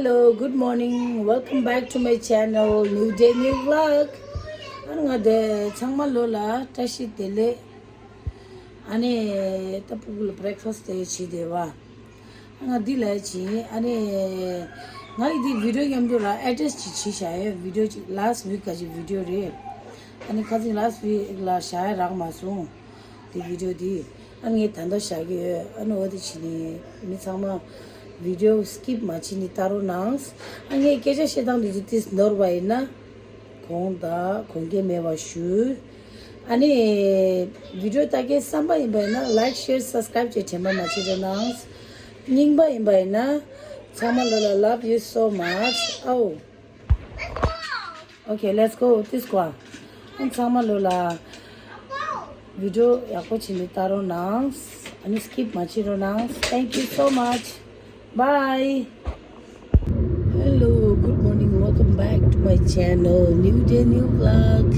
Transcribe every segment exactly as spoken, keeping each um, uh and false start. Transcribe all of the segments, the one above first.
Hello, good morning. Welcome back to my channel. New day, new vlog. ཨ་ང་དེ་ཚང་མ་ལོ་ལ་བཀྲ་ཤིས་བདེ་ལེགས། ཨ་ནི་ད་ཕྲུ་གུ་ལ་བྷེ་རེག་ཕ་སི་དེ་བྱས་བསྡད་པ། ང་འདི་ལ་བྱས། ཨ་ནི་ང་ཡི་འདི་བི་ཌི་ཡོ་མཉམ་དུ་ལ་ཨེ་ཊེཆ་ཅིག་བྱས་བཞག་ཡོད། བི་ཌི་ཡོ་ཅིག་ལཱ་སི་ཊི་ཝིག་ག་ཅིག་བི་ཌི་ཡོ་རེད། ཨ་ནི་ཁ་སང་ལཱ་སི་ཊི་ཝིག་ལ་བཞག་ཡ་རག་མ་སོང་། དེ་བི་ཌི་ཡོ་དེ། ཨ་ངས་ད་ལྟ་བཞག་གི་ཡོད། ཨ་ནི་འོ་དེ་བྱས་ནས་མི་ཚང་མ་བི་ཌི་ཡོ་སི་ཀིབ་མ་བྱས་ནས་ལྟ་རོགས་གནང་། ཨ་ངས་སྐད་ཆ་བཤད་སྟངས་དེ་ཚོ་ཏིས་འདོར་བ་ཡིན་ན། དགོངས་དག་དགོངས་འགལ་མེད་པ་ཞུ། ཨ་ནི་བི་ཌི་ཡོ་ལྟ་མཁན་བསམ་པ་ཡིན་པ་ཡིན་ན་ལའིཀ་ཤེར་སབ་སི་ཀ་རའིབ་བྱེད་དྲན་པ་མ་བརྗེད་རོགས་གནང་། རྙིང་པ་ཡིན་པ་ཡིན་ན་ཚང་མ་ལོ་ལ་love you so much. ཨའོ། Okay, let's go. This one. ཨ་ཚང་མ་ལོ་ལ་བི་ཌི་ཡོ་ཡག་པོ་བྱས་ནས་ལྟ་རོགས་གནང་། ཨ་ནི་སི་ཀིབ་མ་བྱེད་རོགས་གནང་། Thank you so much. Bye. Hello, good morning. Welcome back to my channel. New day, new vlog.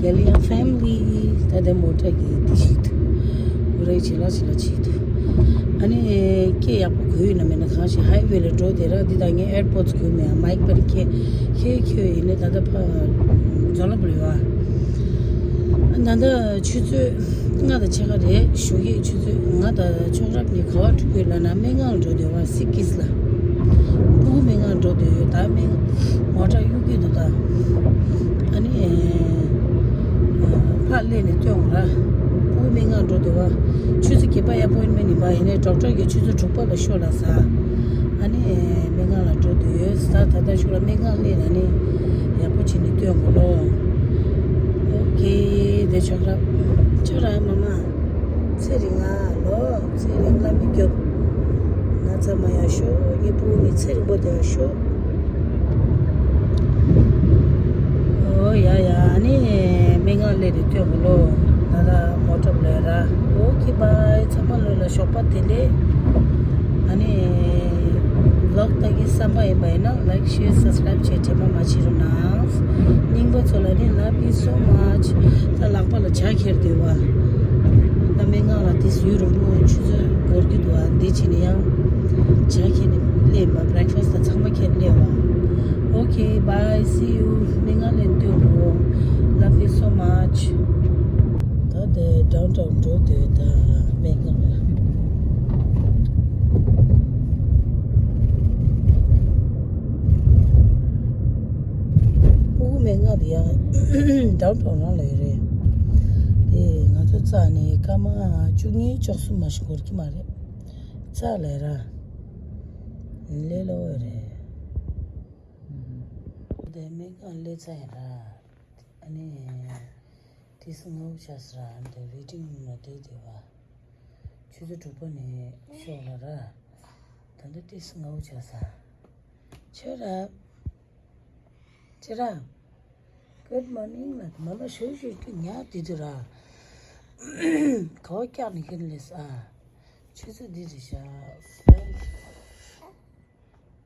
Galian family. ད་ལྟ་མོ་ཊ་གི་དེ་ཞིག་ཏུ་འུ་རེ་བྱེད་ལ་བྱེད་ལ་བྱེད་དུ། ཨ་ནི་སྐད་ཡག་པོ་གོ་ཡོད་ན་མེད་ན། གང་ཞིག་ཧའི་ཝེ་ལ་འགྲོ་དེ་ར། འདི་དང་ངའི་ཨེར་པོ་ཌི་སི་གོ་མེད། མའིག་པར་ཁྱེད་ཁྱོད་ཁྱོད་ཡིན་ནི། ད་ལྟ་ཕ་རྫོང་ལ་བུད་ཡོད་ཨ། ད་ལྟ་ཆུ་ཚོད་ལྔ་དང་ཕྱེད་ཀ་རེད། ཞོགས་ཀས་ཆུ་ཚོད། ང་དང་ཆོག་རབ་ནི་ག་བ་འགྲོ་གི་ཡོད་ལབ་ན་སྨན་ཁང་ལ་འགྲོ་དེ་བ། སི་ཀིས་ལ། ཕྲུ་གུ་སྨན་ཁང་འགྲོ་དེ་ཡོད། ད་སྨན་མོ་ཊ་གཡུག་གི་འདུག་ད། ཨ་ནི་ཕར་སླེབས་ནས་སྟོན་འོང་ར། ཕྲུ་གུ་སྨན་ཁང་འགྲོ་དེ་བ། ཆུ་ཚོད་བརྒྱད་པ་ཨེ་པོའིན་མེན་ཊི་ཡིན་པ་ཡིན་ནའི་ཌོག་ཊར་གྱིས་ཆུ་ཚོད་དྲུག་པ་ལ་ཤོག་ལབ་ས། ཨ་ནི་སྨན་ཁང་ལ་འགྲོ་དེ་ཡོད་ས། ད་ལྟ་ཤོག་ལ་སྨན་ཁང་སླེབས་ན་ནི་ཡག་པོ་བྱས་ནས་སྟོན་དགོས་ལོ། ཨོ་ཁེ། དེ་ཆོག་ར། ཆོག་ར་མ་མ། ཚེ་རིང་ང་ལོ། ཚེ་རིང་ལ་མི་སྐྱོབ། ན་ཚ་མ་ཡ་ཤོ། ངའི་ཕྲུ་གུ་ནི་ཚེ་རིང་པོ་དེ་ཡ་ཤོ། ཨོ་ཡ་ཡ། ཨ་ནི་སྨན་ཁང་སླེབས་ནས་སྟོན་དགོས་ལོ། ད་ལྟ་མོ་ཊ་ལ་ཡ་ར། ཨོ་ཁེ་བྷའི། ཚང་མ་ལོ་ལ་ཞོགས་པ་བདེ་ལེགས། ཨ་ནི་བི་ལོག་ལྟ་གི་བསམ་པ་ཡིན་པ་ཡིན་ན་ལའིཀ་ཤེར་སབ་སི་ཀ་རའིབ་བྱེད་དྲན་པ་མ་བརྗེད་རོགས་གནང་། རྙིང་པ་ཚོ་ལ་ནི་love you so much. ད་ལག་པ་ལ་ཇ་འཁྱེར་སྡོད་པ། ད་སྨན་ཁང་ལ་དེ་ཡུན་རིང་པོ་ཆུ་ཚོད་འགོར་གྱི་འདུག་ཨ། འདི་བྱས་ནས་ཡང་ཇ་འཁྱེར་ནས་སླེབས་པ། བྷེ་རེག་ཕ་སི་ཊི་ཚང་མ་འཁྱེར་སླེབས་པ། Okay, bye, see you. སྨན་ཁང་སླེབས་སྟོན་རོགས། Love you so much. ད་དེ་ཌའུན་ཊའུན་འགྲོ་སྡོད་ད། སྨན་ཁང་ལ། ཕྲུ་གུ་སྨན་ཁང་དེ་ཡང་ཌའུན་ཊའུན་ནང་ལ་ཡོད་རེད། དེ་ང་ཚོ་རྩ་ནས་སྐར་མ་བཅུ་གཉིས་བཅུ་གསུམ་མ་ཞིག་འགོར་གྱི་མ་རེད། རྩ་ལ་ར། ལས་སླ་བོ་རེད། དེ་སྨན་ཁང་སླེབས་ཚར་ཡིན་ར། ཨ་ནི། ཏིས་སྔ་བོ་ཆགས་སོང་ར། འདི་ཝེ་ཊིང་རུམ་ལ་བསྡད་བསྡད་པ། ཆུ་ཚོད་དྲུག་པ་ནས་ཤོག་ལབ་ར། ད་ལྟ་ཏིས་སྔ་བོ་ཆགས་སོང་། ཁྱོད་ར། ཁྱོད་ར། Good morning ལབ། མ་མ་ཞོག་ཞོག་ཁྱོད་ཉལ་བསྡད་དུས་ར། ག་བ་བཀྱག་ནས་ཁྱོད་སླེབས་སོང་ཨ། ཆུ་ཚོད་འདི་རེད་ཤག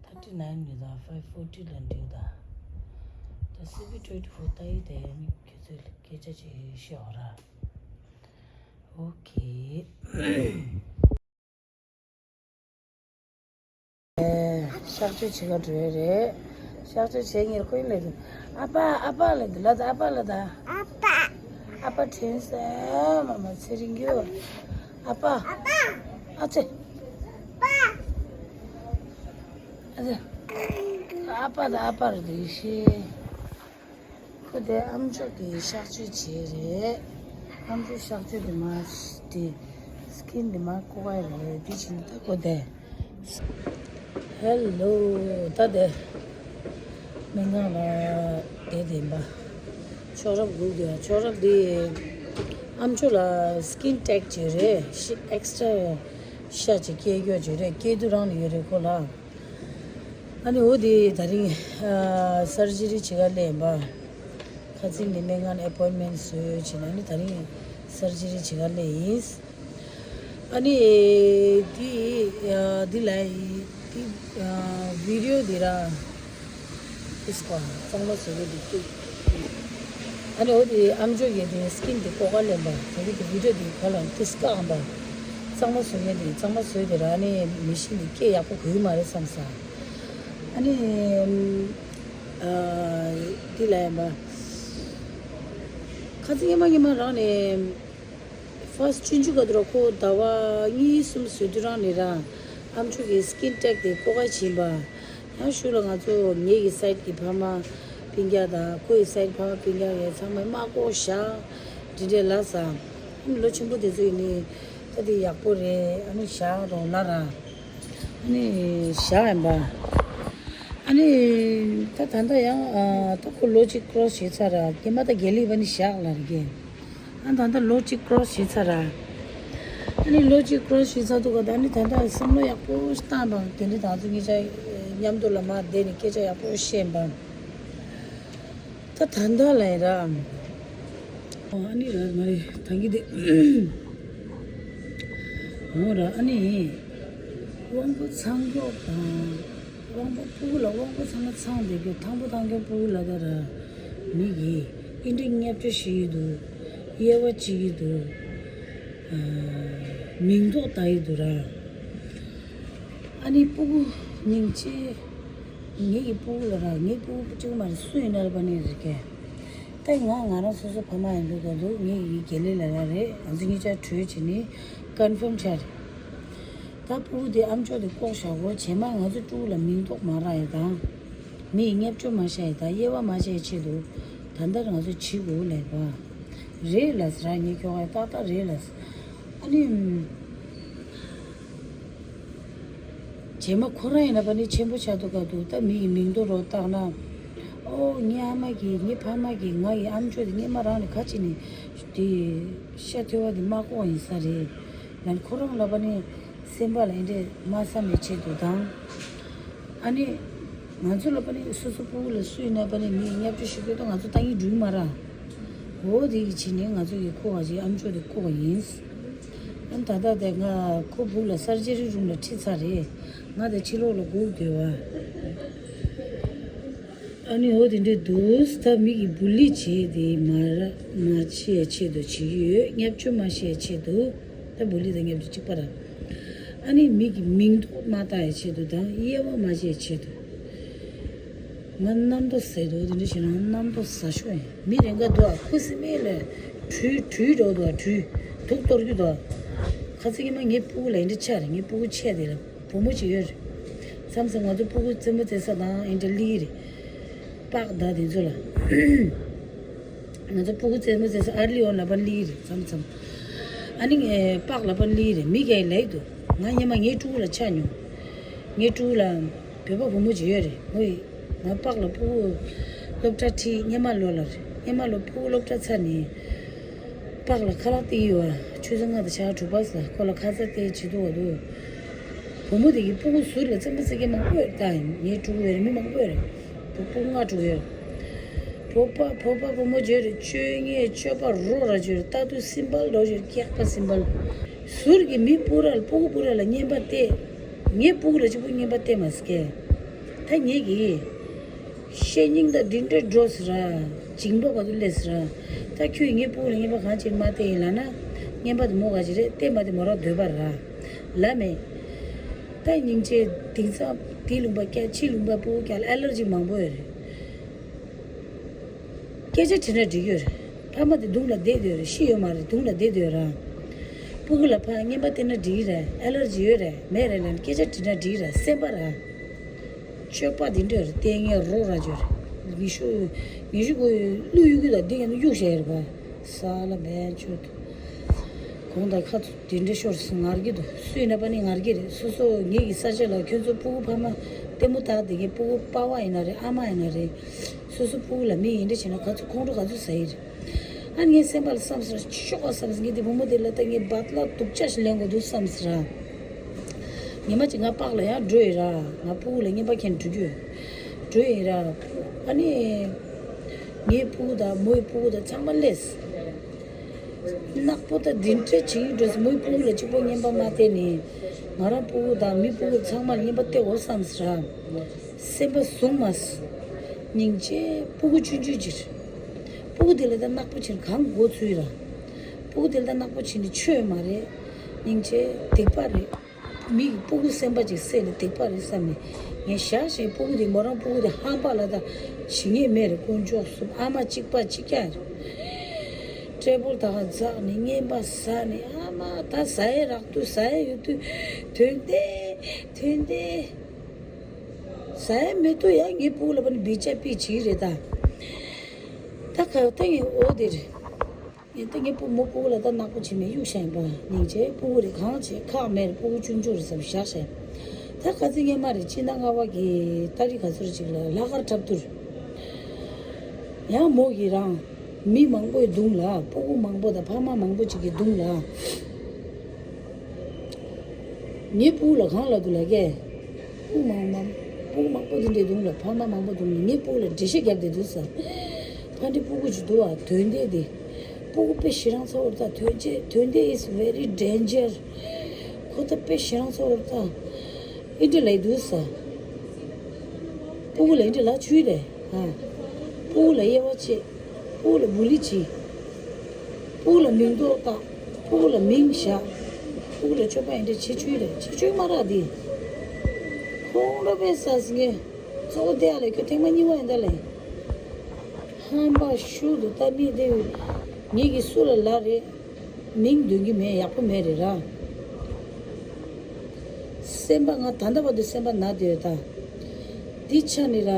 Thirty nine རེད་ད། five forty ལ་འགྲིག་ད། ད་སི་བི་twenty four ལྟ་ཡི་དེ་ཡང་ཁྱོད་ཚོས་སྐད་ཆ་ཅིག་བཤད་འོ་ར། Okay. གཤག་བཅོས་བྱེད་ག་འགྲོ་ཡི་རེད། གཤག་བཅོས་བྱེད་མཁན་ཁོ་ཡིན་ལབ་དུས། ཨ་ཕ་ཨ་ཕ་ལབ་དུས་ལབ་ད། ཨ་ཕ་ལབ་ད། ཨ་ཕ། ཨ་ཕ་དྲན་སོང་། མ་མ་ཚེ་རིང་གི་ཨ་ཕ། ཨ་ཕ། ཨ་ཙི། ཨ་ཙི། ཨ་ཕ་དང་ཨ་ཕ་རེད་དེ་ཤེས། ཁོ་དེ་ཨམ་ཅོག་གི་གཤག་བཅོས་བྱས་རེད། ཨམ་ཅོག་གཤག་བཅོས་དེ་མ་དེ་སི་ཀིན་དེ་མ་ཀོ་བ་རེད། དེ་བྱས་ནས་ད་ཁོ་དེ། Hello. ད་དེ་སྨན་ཁང་ལ་བསྡད་བསྡད་པ། ཆོག་རབས་སྒུག་དེ། ཆོག་རབས་དེ་ཨམ་ཅོག་ལ་སི་ཀིན་ཊེག་བྱས་རེད། ཤི་ཨེག་སི་ཊྲ་ཤ་ཅིག་སྐྱེ་རྒྱུ་བྱས་རེད། སྐྱེ་དུས་རང་ནས་ཡོད་རེད་ཁོ་ལ། ཨ་ནི་འོ་དེ་ད་རིང་ཨ་སར་ཇི་རི་བྱེད་ག་སླེབས་ཡིན་པ། ཁ་སང་ནས་སྨན་ཁང་ནས་ཨེ་པོའིན་མེན་ཊི་བཟོས་བྱས་ནས། ཨ་ནི་ད་རིང་སར་ཇི་རི་བྱེད་ག་སླེབས་ཡིན། ཨ་ནི་དེ་ཨ་དེ་ལ་དེ་ཨ་བི་ཌི་ཡོ་དེ་ར་ཨིས་ཀོ་གཙང་མ་བཟོ་གི་འདུག་ཏུ། ཨ་ནི་འོ་དེ་ཨམ་ཅོག་གི་དེ་སི་ཀིན་དེ་ཀོ་ག་ལེན་པ། དེ་གི་དེ་བི་ཌི་ཡོ་དེ་ག་ལ་ཏིས་ཀ་ཨམ་པ། གཙང་མ་བཟོ་མཁན་དེ་གཙང་མ་བཟོས་དེ་ར། ཨ་ནི་མི་ཤིན་དེ་སྐད་ཡག་པོ་གོ་གི་མ་རེད་བསམ་ས། ཨ་ནི། ཨ། འདི་ལ་ཡིན་པ། ཁ་ཚིག་ཉི་མ་ཉི་མ་རང་ནས། ཕར་སྤྱོད་འཇུག་ག་དུ་ར་ཁོ་ཟླ་བ་གཉིས་གསུམ་བཟོས་དུས་རང་ནས་ར། ཨམ་ཕྲུག་གི་སི་ཀིན་ཊེག་དེ་ལྐོག་ག་བྱིན་པ། ཡང་ཞུ་ལ་ང་ཚོ་ངེད་ཀྱི་སའིཌ་གི་ཕ་མ་སྤུན་ཀྱག་དང་ཁོ་ཡི་སའིཌ་ཕ་མ་སྤུན་ཀྱག་ཡས་ཚང་མས་མ་ལྐོག་བཞག་འདི་འདྲས་ལབ་ས། ཨ་ནི་ལོ་ཆེན་པོ་དེ་ཚོ་ཡིན་ནི་ད་དེ་ཡག་པོ་རེད། ཨ་ནི་བཞག་རོགས་ལབ་ར། ཨ་ནི་བཞག་ཡིན་པ། ཨ་ནི་ད་ད་ལྟ་ཡང་ཨ་ད་ཁོ་ལོ་གཅིག་ཀྲོ་སི་བྱེད་ཚར་ར། རྒན་མ་ད་དགེ་ལེགས་པ་ནི་བཞག་ལབ་རེད་རྒན། ཨ་ད་ལྟ་ལོ་གཅིག་ཀྲོ་སི་བྱེད་ཚར་ར། ཨ་ནི་ལོ་གཅིག་ཀྲོ་སི་བྱེད་ཚར་དུས་ག་ད་ནི་ད་ལྟ་བསམ་བློ་ཡག་པོ་བཏང་པ་དེ་ནི་ད་ཚོ་གཉིས་ཆ་མཉམ་དུ་ལ་མ་བསྡད་ནས་སྐད་ཆ་ཡག་པོ་བཤད་པ། ད་ད་ལྟ་ལ་ཡིན་ར། ཨ་ནི་ར་ང་རེ་ད་གི་དེ། འོ་ར་ཨ་ནི། དབང་པོ་ཚང་མགྱོགས་དང་། དབང་པོ་སྤུ་གུ་ལ་དབང་པོ་ཚང་མ་ཚང་བསྡད་རྒྱུ་ཐང་པོ་ཐང་རྒྱུ་སྤུ་གུ་ལ་ད་ར། མི་གིས་ཨི་འདྲ་བརྙས་བཅོས་བྱེད་ཀྱི་འདུག་དབྱེ་བ་འབྱེད་ཀྱི་འདུག་མིང་འདོགས་བཏགས་ཀྱི་འདུག་ར། ཨ་ནི་སྤུ་གུ་སྙིང་རྗེ། ངེད་ཀྱི་སྤུ་གུ་ལ་ར། ངའི་སྤུ་གུ་གཅིག་མ་རེད། སུ་ཡིན་ན་ར་པ་ནི་རེད་ཀྱེ། ད་ང་ང་རང་སོ་སོ་ཕ་མ་ཡིན་འདུག་ག་འདུག་ངེད་ཀྱི་དགེ་ལེགས་ལ་ར་རེད། ང་ཚོ་གཉིས་ཆ་གྲོས་བྱས་ནས་ཀོན་ཕོམ་བྱས་རེད། ད་སྤུ་གུ་དེ་ཨམ་ཅོག་དེ་ལྐོག་བཞག་གོ། རྗེས་མ་ང་ཚོ་སྤུ་གུ་ལ་མིང་འདོགས་མ་རག་ཡ་དང་། མི་ཡི་བརྙས་བཅོས་མ་བྱ་ཡ་དང་དབྱེ་བ་མ་བྱ་ཡ་ཆེད་དུ། ད་ལྟ་ང་ཚོ་བྱེད་དགོས་ལབ་པ། རེད་ལབ་ཟེར་ར། ངས་ཁྱོ་ག་ཏག་ཏག་རེད་ལབ་ཟེར། ཨ་ནི། རྗེས་མ་ཁོ་རང་ཡིན་ན་པ་ནི་ཆེན་པོ་ཆགས་འདུག་ག་འདུག་ད་མི་ཡི་མིང་འདོགས་རོགས་བཏགས་ན། ཨོ་ངའི་ཨ་མ་གིས་ངའི་ཕ་མ་གིས་ང་ཡི་ཨམ་ཅོག་དེ་སྔོན་མ་རང་ནས་ག་ཅི་ནས་དེ་ཤ་ཐོལ་བ་དེ་མ་ལྐོག་ཡིན་ས་རེད། ཡང་ཁོ་རང་ལ་པ་ནི་སེམས་པ་ལ་ཨེ་འདྲས་མ་བསམ་པའི་ཆེད་དུ་དང་། ཨ་ནི། ང་ཚོ་ལ་པ་ནི་སོ་སོ་སྤུ་གུ་ལ་སུ་ཡིན་ན་པ་ནི་མི་ཡི་བརྙས་བཅོས་ཞིག་དགོས་ད་ང་ཚོ་ལྟ་ཡིན་འགྲུལ་མ་ར། འོ་དེ་གི་ཕྱི་ནས་ང་ཚོ་གི་ཁོ་བ་ཞིག་ཨམ་ཅོག་དེ་ཁོ་བ་ཡིན། ཨ་ད་ལྟ་དེ་ང་ཁོ་སྦུག་ལ་སར་ཇི་རི་རུམ་ལ་ཁྲིད་ཚར་རེད། ང་དེ་ཕྱི་ལོགས་ལ་སྒུག་སྡོད་བ། ཨ་ནི་འོ་དེ་འདྲས་འདུག་ད་མི་གི་བུ་ལི་བྱས་དེ་མ་ར་མ་བྱེད་ཆེད་དུ་བྱེད་ཀྱི་ཡོད། བརྙས་བཅོས་མ་བྱེད་ཆེད་དུ། ད་བུ་ལི་དང་བརྙས་བཅོས་གཅིག་པ་ར། ཨ་ནི་མི་གི་མིང་འདོགས་མ་བཏགས་ཡ་ཆེད་དུ་དང་དབྱེ་བ་མ་བྱས་ཆེད་དུ། ང་གནམ་རྡོ་ཟེར་འདུག་དེ་འདྲ་བྱས་ན་གནམ་རྡོ་ཟ་ཤོག་ཡིན། མི་རེ་འགའ་འདུག་ཨ། ཁུ་སིམ་མེ་ལས་གྲུ་གྲུ་འགྲོ་འདུག་ཨ། གྲུ་དུག་གཏོར་རྒྱུ་འདུག་ཨ། ཁ་ཚིག་ཉི་མ་ངའི་སྤུ་གུ་ལ་ཨེ་འདྲ་ཆགས་རེད། ངའི་སྤུ་གུ་ཆེ་དེ་ལ་བུ་མོ་ཅིག་ཡོད་རེད། མཚམས་མཚམས་ང་ཚོ་སྤུ་གུ་རྩེད་མོ་རྩེ་ས་དང་ཨེ་འདྲ་ལི་རེད། པགས་ད་དེ་ཚོ་ལ། ང་ཚོ་སྤུ་གུ་རྩེད་མོ་རྩེ་ས་ཨར་ལི་འོ་ལ་པ་ལི་རེད་མཚམས་མཚམས། ཨ་ནི་ངས་པགས་ལ་པ་ལི་རེད། མི་གས་ལེགས་འདུག་ང་སྔོན་མ་ངའི་ཕྲུ་གུ་ལ་ཆགས་མྱོང་། ངའི་ཕྲུ་གུ་ལ་བོད་པ་བུ་མོ་ཅིག་ཡོད་རེད། ཧོ་ཡི། ང་པགས་ལ་སྤུ་གུ་སློབ་གྲྭ་ཁྲིད་སྔོན་མ་ལོ་ལ་རེད། སྔོན་མ་ལོ་སྤུ་གུ་སློབ་གྲྭ་ཚར་ནས། པགས་ལ་ཁ་ལག་སྟེར་ཡོད་བ། ཆུ་ཚོད་ལྔ་དང་ཕྱག་དྲུག་པ་ཟ། ཁོ་ལ་ཁ་ཟས་སྟེར་བྱེད་དུ་བ་དུ། བུ་མོ་དེ་གི་སྤུ་གུ་ཟུར་ལ་རྩེད་མོ་རྩེ་མཁན་མང་པོ་ཡོད་ད་ཡིན། ངའི་ཕྲུ་གུ་ཡོད་རེད། མི་མང་པོ་ཡོད་རེད། བུ་སྤུ་གུ་ལྔ་དྲུག་ཡོད་རེད། བོད་པ་བོད་པ་བུ་མོ་བརྗོད་རེད། སྤྱོད་ངན་སྤྱོད་པ་རོ་ར་བརྗོད་རེད། ལྟ་དུས་སིམ་པལ་རོ་བརྗོད་རེད། སྐྱག་པ་སིམ་པལ། ཟུར་གྱི་མི་སྤུ་ར་ལ་སྤུ་གུ་སྤུ་ར་ལ་རྔན་པ་སྟེར། ངའི་སྤུ་གུ་ལ་གཅིག་པུ་རྔན་པ་སྟེར་མ་སྐྱེ། ད་ངེད་ཀྱིས་བཤེས་སྙིང་ད་འདི་འདྲའི་འགྲོ་ཟེར་ར། འཇིགས་པ་བར་དུ་སླེབས་ཟེར་ར། ད་ཁྱོད་ངའི་སྤུ་གུ་ལ་རྔན་པ་གང་ཅིག་མ་སྟེར་ཡིན་ལ་ན། རྔན་པ་དེ་མོ་ག་ཅིག་རེད། སྟེར་མ་དེ་མོ་ར་འདོད་པ་ར། ལ་མེད། ད་སྙིང་རྗེ་དེང་སང་དེའི་ལུང་པ་སྐྱ་ཕྱིའི་ལུང་པ་སྤུ་གུ་སྐྱ་ལ་ཨེ་ལར་ཇི་མང་པོ་ཡོད་རེད། སྐད་ཆ་དྲིས་ན་འགྲིག་གི་ཡོད་རེད། ཕ་མ་དེ་སྡུག་ལ་བསྡད་ཡོད་རེད། ཤི་ཡོད་མ་རེད། སྡུག་ལ་བསྡད་ཡོད་ར། སྤུ་གུ་ལ་ཕ་རྔན་པ་སྟེར་ན་འགྲིག་གི་རེད། ཨེ་ལར་ཇི་ཡོད་རེད་མེད་རེད་ལབ་ནས་སྐད་ཆ་དྲིས་ན་འགྲིག་གི་རེད། སེམས་པ་ར། སྤྱོད་པ་དེ་འདྲ་རེད། ལྟས་ངན་རོ་ར་ཅོ་རེད། ཉི་ཤུ་ཉི་ཤུ་གོ་གླུ་གཡུག་གི་ད་འདི་ཡང་གཡུག་བྱས་རེད་པ། ས་ལ་བས་ཆོད་དུ། གོང་དང་ཁ་ཐུག་དེ་འདྲ་ཤོར་སོང་ངར་གི་འདུག་སུ་ཡིན་ན་པ་ནི་ངར་གི་རེད། སོ་སོ་ངེད་ཀྱི་ས་ཆ་ལ་ཁྱོད་ཚོ་སྤུ་གུ་ཕ་མ་ལྟད་མོ་ལྟ་བསྡད་མཁན་སྤུ་གུ་པ་ཕ་ཡིན་ན་རེད། ཨ་མ་ཡིན་ན་རེད། སོ་སོ་སྤུ་གུ་ལ་མི་ཡིན་འདྲ་བྱས་ན་ག་ཚོད་ཁོང་ཁྲོ་ག་ཚོད་ཟ་ཡི་རེད། ཨ་ངའི་སེམས་པ་ལ་བསམ་ཟེར་ཤོག་ཨ་བསམ་ཟེར། ངས་དེ་བུ་མོ་དེ་ལ་ལྟ་ངས་བད་ལ་སྡུག་ཅག་ཞིག་ལེན་དགོས་འདུག་བསམ་ཟེར། ཉི་མ་གཅིག་ང་པགས་ལ་ཡང་འགྲོ་ཡི་ར། ང་སྤུ་གུ་ལ་རྔན་པ་ཁྱེར་འགྲོ་རྒྱུ། འགྲོ་ཡི་ར། ཨ་ནི། ངའི་སྤུ་གུ་དང་མོའི་སྤུ་གུ་དང་ཚང་མ་སླེབས། ནག་པོ་ད་འདི་འདྲ་བྱེད་ཀྱི་འགྲོ་སོང་། མོའི་སྤུ་གུ་ལ་གཅིག་པོ་རྔན་པ་མ་སྟེར་ནས། ང་རང་སྤུ་གུ་དང་མི་སྤུ་གུ་ཚང་མར་རྔན་པ་སྟེར་འོ་བསམ་ཟེར། སེམས་པ་བཟུང་མ་སོང་། སྙིང་རྗེ། སྤུ་གུ་ཆུང་ཆུང་ཅིག་སྤུ་གུ་དེ་ལ་ད་ནག་པོ་བྱས་ནས་གང་མགོ་ཚོས་ར། སྤུ་གུ་དེ་ལ་ད་ནག་པོ་བྱས་ནས་ཆོས་མ་རེད། སྙིང་རྗེ། སྡིག་པ་རེད། མི་ཡི་སྤུ་གུ་སེམས་པ་ཅིག་བསད་ནས་སྡིག་པ་རེད་བསམ་ནས། ངས་བཞག་བཞིན་སྤུ་གུ་དེ་མོ་རང་སྤུ་གུ་དེ་ཧམ་པ་ལ་ད་བྱེད་ངེས་མེད་རེད། དཀོན་མཆོག་གསུམ། ཨ་མ་གཅིག་པ་གཅིག་རྐྱང་རེད། ཊེ་བལ་ད་ག་འཛེགས་ནས་རྔན་པ་ཟ་ནས། ཨ་མ་ད་ཟ་ཡས་རག་དུས་ཟ་ཡས་ཡོད་དུས་དོན་ཏེ་དོན་ཏེ་ཟ་ཡས་མེད་དུས་ཡང་ངའི་སྤུ་གུ་ལ་ཕར་ནས་བི་ཅ་པི་བྱེད་རེད་ད། ད་ག་ད་ངས་འོ་དེ་རེད། ངས་ད་ངའི་སྤུ་མོ་སྤུ་གུ་ལ་ད་ནག་པོ་བྱེད་མེད་གཡུག་བཞག་ཡིན་པ། སྙིང་རྗེ། སྤུ་གུ་རེད། གང་བྱེད་ཁག་མེད་རེད། སྤུ་གུ་ཆུང་ཆུང་རེད་བསམ་བཞག་བཞག་ད་ག་ཚོད་སྔོན་མ་རེད། སྤྱི་ཟླ་ལྔ་པ་གི་ཏ་རིག་ག་ཚོད་རེད་ཅིག་ལ་ལྷག་དཀར་འཁྲབ་ཐུར། ཡང་མོ་གིས་རང་མི་མང་པོའི་གདུང་ལ། སྤུ་གུ་མང་པོ་དང་ཕ་མ་མང་པོ་ཅིག་གི་གདུང་ལ། ངའི་སྤུ་གུ་ལ་གང་ལབ་འདུག་ལབ་ཀྱི། སྤུ་གུ་མང་མང་སྤུ་གུ་མང་པོ་དེ་འདྲའི་གདུང་ལ། ཕ་མ་མང་པོ་གདུང་ལ་ངའི་སྤུ་གུ་ལ་འགྲེལ་བཤད་རྒྱབ་བསྡད་འདུག་ཟེར། ཕ་འདྲེ་སྤུ་གུ་ཅིག་འདུག་ཨ། དོན་ཏེ་དེ། སྤུ་གུ་དཔེ་ཞེ་སྡང་ཚ་བོ་རེད་ད། དོན་ཏེ་དོན་ཏེ་is very danger། ཁོ་ད་དཔེ་ཞེ་སྡང་ཚ་བོ་རེད་ད། ཨེ་འདྲ་ལབ་འདུག་ཟེར། སྤུ་གུ་ལ་ཨེ་འདྲ་ལབ་བཅུག་རེད་ཨ། སྤུ་གུ་ལ་དབྱེ་བ་ཕྱེ། སྤུ་གུ་ལ་བུ་ལི་བྱེད། སྤུ་གུ་ལ་མིང་འདོགས་བཏགས། སྤུ་གུ་ལ་མིང་བཞག། སྤུ་གུ་ལ་སྤྱོད་པ་ཡིན་འདྲ་བྱེད་བཅུག་རེད། བྱེད་བཅུག་མ་རག་འདི། ཁོང་ར་པའི་ས་ཟིན་ངས་གཙོ་བོ་བསྡད་ཡ་ལས་ཁྱོད་ཐེངས་མ་གཉིས་པ་ཡིན་ད་ལས། ཧམ་པ་ཤུགས་དུ་ལྟ་མི་དེ། ངེད་ཀྱིས་སུ་ལ་ལབ་རེད། མིང་འདོན་གྱི་མེད། ཡག་པོ་མེད་རེད་ར། སེམས་པ་ང་ད་ལྟ་བར་དུ་སེམས་པ་ན་བསྡད་ཡོད་ད། འདི་ཆ་ནས་ར།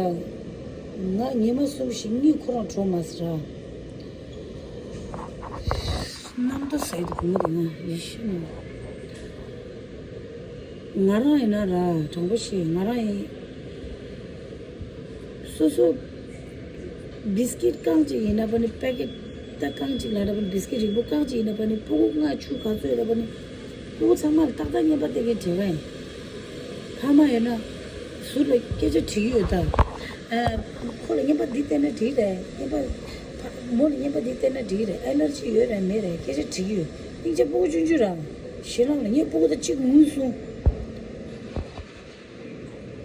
ང་ཉི་མ་གསུམ་བཞི་གཉིས་ཁོ་རང་གྲོངས་མ་སོང་ར། རྣམ་རྟོག་ཟེར་དུ་གོ་མི་འདུག་ང་ཡེ་ཤེས་ནས། ང་རང་ཡིན་ན་ར་དྲང་པོ་བཤད། ང་རང་ཡིན། སོ་སོ། བིས་ཀིཊ་རྐང་གཅིག་ཡིན་ན་པ་ནི། པེ་ཀེཊ་ད་རྐང་གཅིག་ལ་ར་པ་ནི། བིས་ཀིཊ་རིལ་བུ་རྐང་གཅིག་ཡིན་ན་པ་ནི། སྤུ་གུ་ལྔ་བཅུ་ག་ཚོད་ཡོད་ར་པ་ནི། སྤུ་གུ་ཚང་མ་ལ་ཏག་ཏག་རྔན་པ་སྟེར་མཁན་བྲལ་བ་ཡིན། ཕ་མ་ཡོད་ན། ཟུར་ལ་སྐད་ཆ་དྲི་གི་ཡོད་ད། ཨ། ཁོ་ལ་རྔན་པ་འདི་སྟེར་ན་འགྲིག་རེད། རྔན་པ། ཕ། མོ་ལ་རྔན་པ་འདི་སྟེར་ན་འགྲིག་རེད། ཨེ་ལར་ཇི་ཡོད་རེད་མེད་རེད་སྐད་ཆ་དྲི་གི་ཡོད། སྙིང་རྗེ། སྤུ་གུ་ཆུང་ཆུང་རང་། ཞེ་སྡང་ལ། ངའི་སྤུ་གུ་ད་གཅིག་ངུས་སོང་།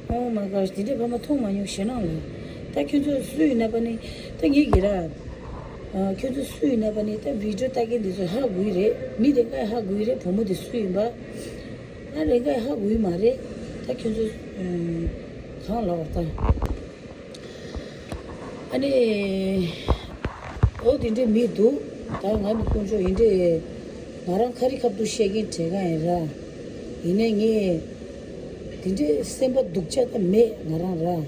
Oh my gosh། དེ་འདྲའི་ཕ་མ་མཐོང་མ་མྱོང་། ཞེ་སྡང་ལ། ད་ཁྱོད་ཚོ་སུ་ཡིན་ན་པ་ནི། ད་ངེད་ཀྱི་ར། ཨ། ཁྱོད་ཚོ་སུ་ཡིན་ན་པ་ནི། ད་བི་ཌི་ཡོ་ལྟ་མཁན་འདི་ཚོ་ཧ་གོ་གི་རེད། མི་རེ་འགའ་ཧ་གོ་གི་རེད། བུ་མོ་དེ་སུ་ཡིན་པ། ང་རེ་འགའ་ཧ་གོ་གི་མ་རེད། ད་ཁྱོད་ཚོ། ཨ། གང་ལབ་པ་ད། ཨ་ནི། འོ་དེ་འདྲའི་མི་འདུག་ད་ང་ནི་དཀོན་མཆོག་ཡིན་འདྲའི། ང་རང་ཁ་རི་ཁ་ཐུག་བཤད་མཁན་བྲལ་ག་ཡིན་ར། ཡིན་ནའི་ངས། དེ་འདྲའི་སེམས་པ་སྡུག་ཅག་ད་མེད་ང་རང་ར།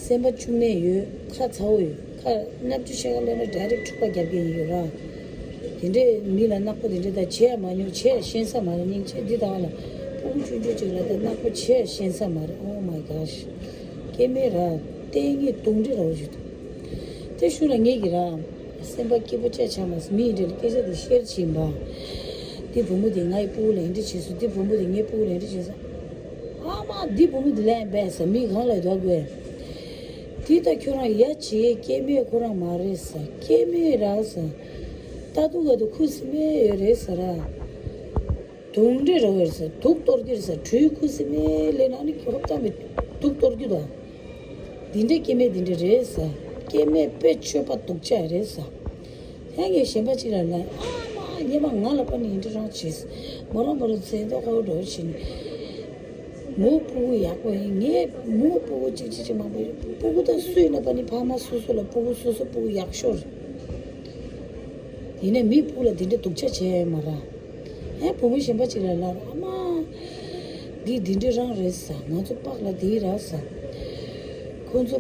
སེམས་པ་བཅོས་མ་ཡོད། ཁ་ཚ་བོ་ཡོད། ཁ་སྣབས་ཆུ་ཤ་ཁ་ལས་ན་ཌའི་རེག་འཁྲུག་པ་རྒྱབ་མཁན་ཡིན་ཡོད་ར། དེ་འདྲའི་མི་ལ་ནག་པོ་དེ་འདྲའི་ད་བྱས་ཡ་མ་མྱོང་། བྱས་ཡ་ཤེས་ས་མ་རེད། སྙིང་རྗེ། འདི་དག་ལ་སྤུ་གུ་ཆུང་ཆུང་ཅིག་ལ་ད་ནག་པོ་བྱས་ཡ་ཤེས་ས་མ་རེད། Oh my gosh། སྐྱེ་དམན་ར། ལྟས་ངན་གདོན་འདྲེ་ར་བོ་ཞིག་འདུག་དེ་ཤུལ་ལ་ངེད་ཀྱི་ར། སེམས་པ་སྐྱིད་པོ་ཅིག་ཆགས་མ་སོང་། མི་ཡི་འདྲ་ལ་སྐད་ཆ་དེ་ཤེར་བྱེད་པ། འདི་བུ་མོ་དེ་ངའི་སྤུ་གུ་ལ་འདི་འདྲ་བྱས་སོང་། འདི་བུ་མོ་དེ་ངའི་སྤུ་གུ་ལ་འདི་འདྲ་བྱས་སོང་། ཨ་མ། འདི་བུ་མོ་དེ་ལན་བས་ས་མི་གང་ལ་དོགས་དགོས། འདི་ད་ཁྱོད་རང་ཡ་བྱེད། སྐྱེ་དམན་ཁོ་རང་མ་རེད་ས། སྐྱེ་དམན་ར་ས། ལྟ་སྡུག་ག་དུ་ཁུ་སིམ་མེ་ཡོད་རེད་ས་ར། གདོན་འདྲེ་ར་བོ་རེད་ས། དུག་གཏོར་རྒྱུ་རེད་ས། གྲུའི་ཁུ་སིམ་མེ་ལས་ན་ནི་ཧོབ་ཏ་མེད། དུག་གཏོར་རྒྱུ་དང་། འདི་འདྲའི་སྐྱེ་དམན་འདི་འདྲ་རེད་ས། སྐྱེ་དམན་དཔེ་སྤྱོད་པ་སྡུག་ཅག་རེད་ས། ཧེ། ངས་གཞན་པ་ཅིག་ལ་ལན། ཨ་མ། སྔོན་མ་ང་ལ་པ་ནི་འདི་འདྲ་རང་བྱས། མོ་རང་མོ་རང་བཙན་ཏོ་ཁོ་འགྲོ་བཞིན། མོ་སྤུ་གུ་ཡག་པོ་ཡིན། ངས་མོ་སྤུ་གུ་གཅིག་གཅིག་གཅིག་མང་པོ་ཡོད། སྤུ་གུ་ད་སུ་ཡིན་ན་པ་ནི་ཕ་མ་སོ་སོ་ལ་སྤུ་གུ་སོ་སོ་སྤུ་གུ་ཡག་ཤོས་རེད། ཡིན་ནའི་མི་སྤུ་གུ་ལ་འདི་འདྲ་སྡུག་ཅག་བྱས་མ་ར། ཧེ། བུ་མོ་གཞན་པ་ཅིག་ལ་ལབ། ཨ་མ། འདི་འདི་འདྲ་རང་རེད་ས། ང་ཚོ་པགས་ལ་འདི་ར་ས། ཁོ་ཚོ་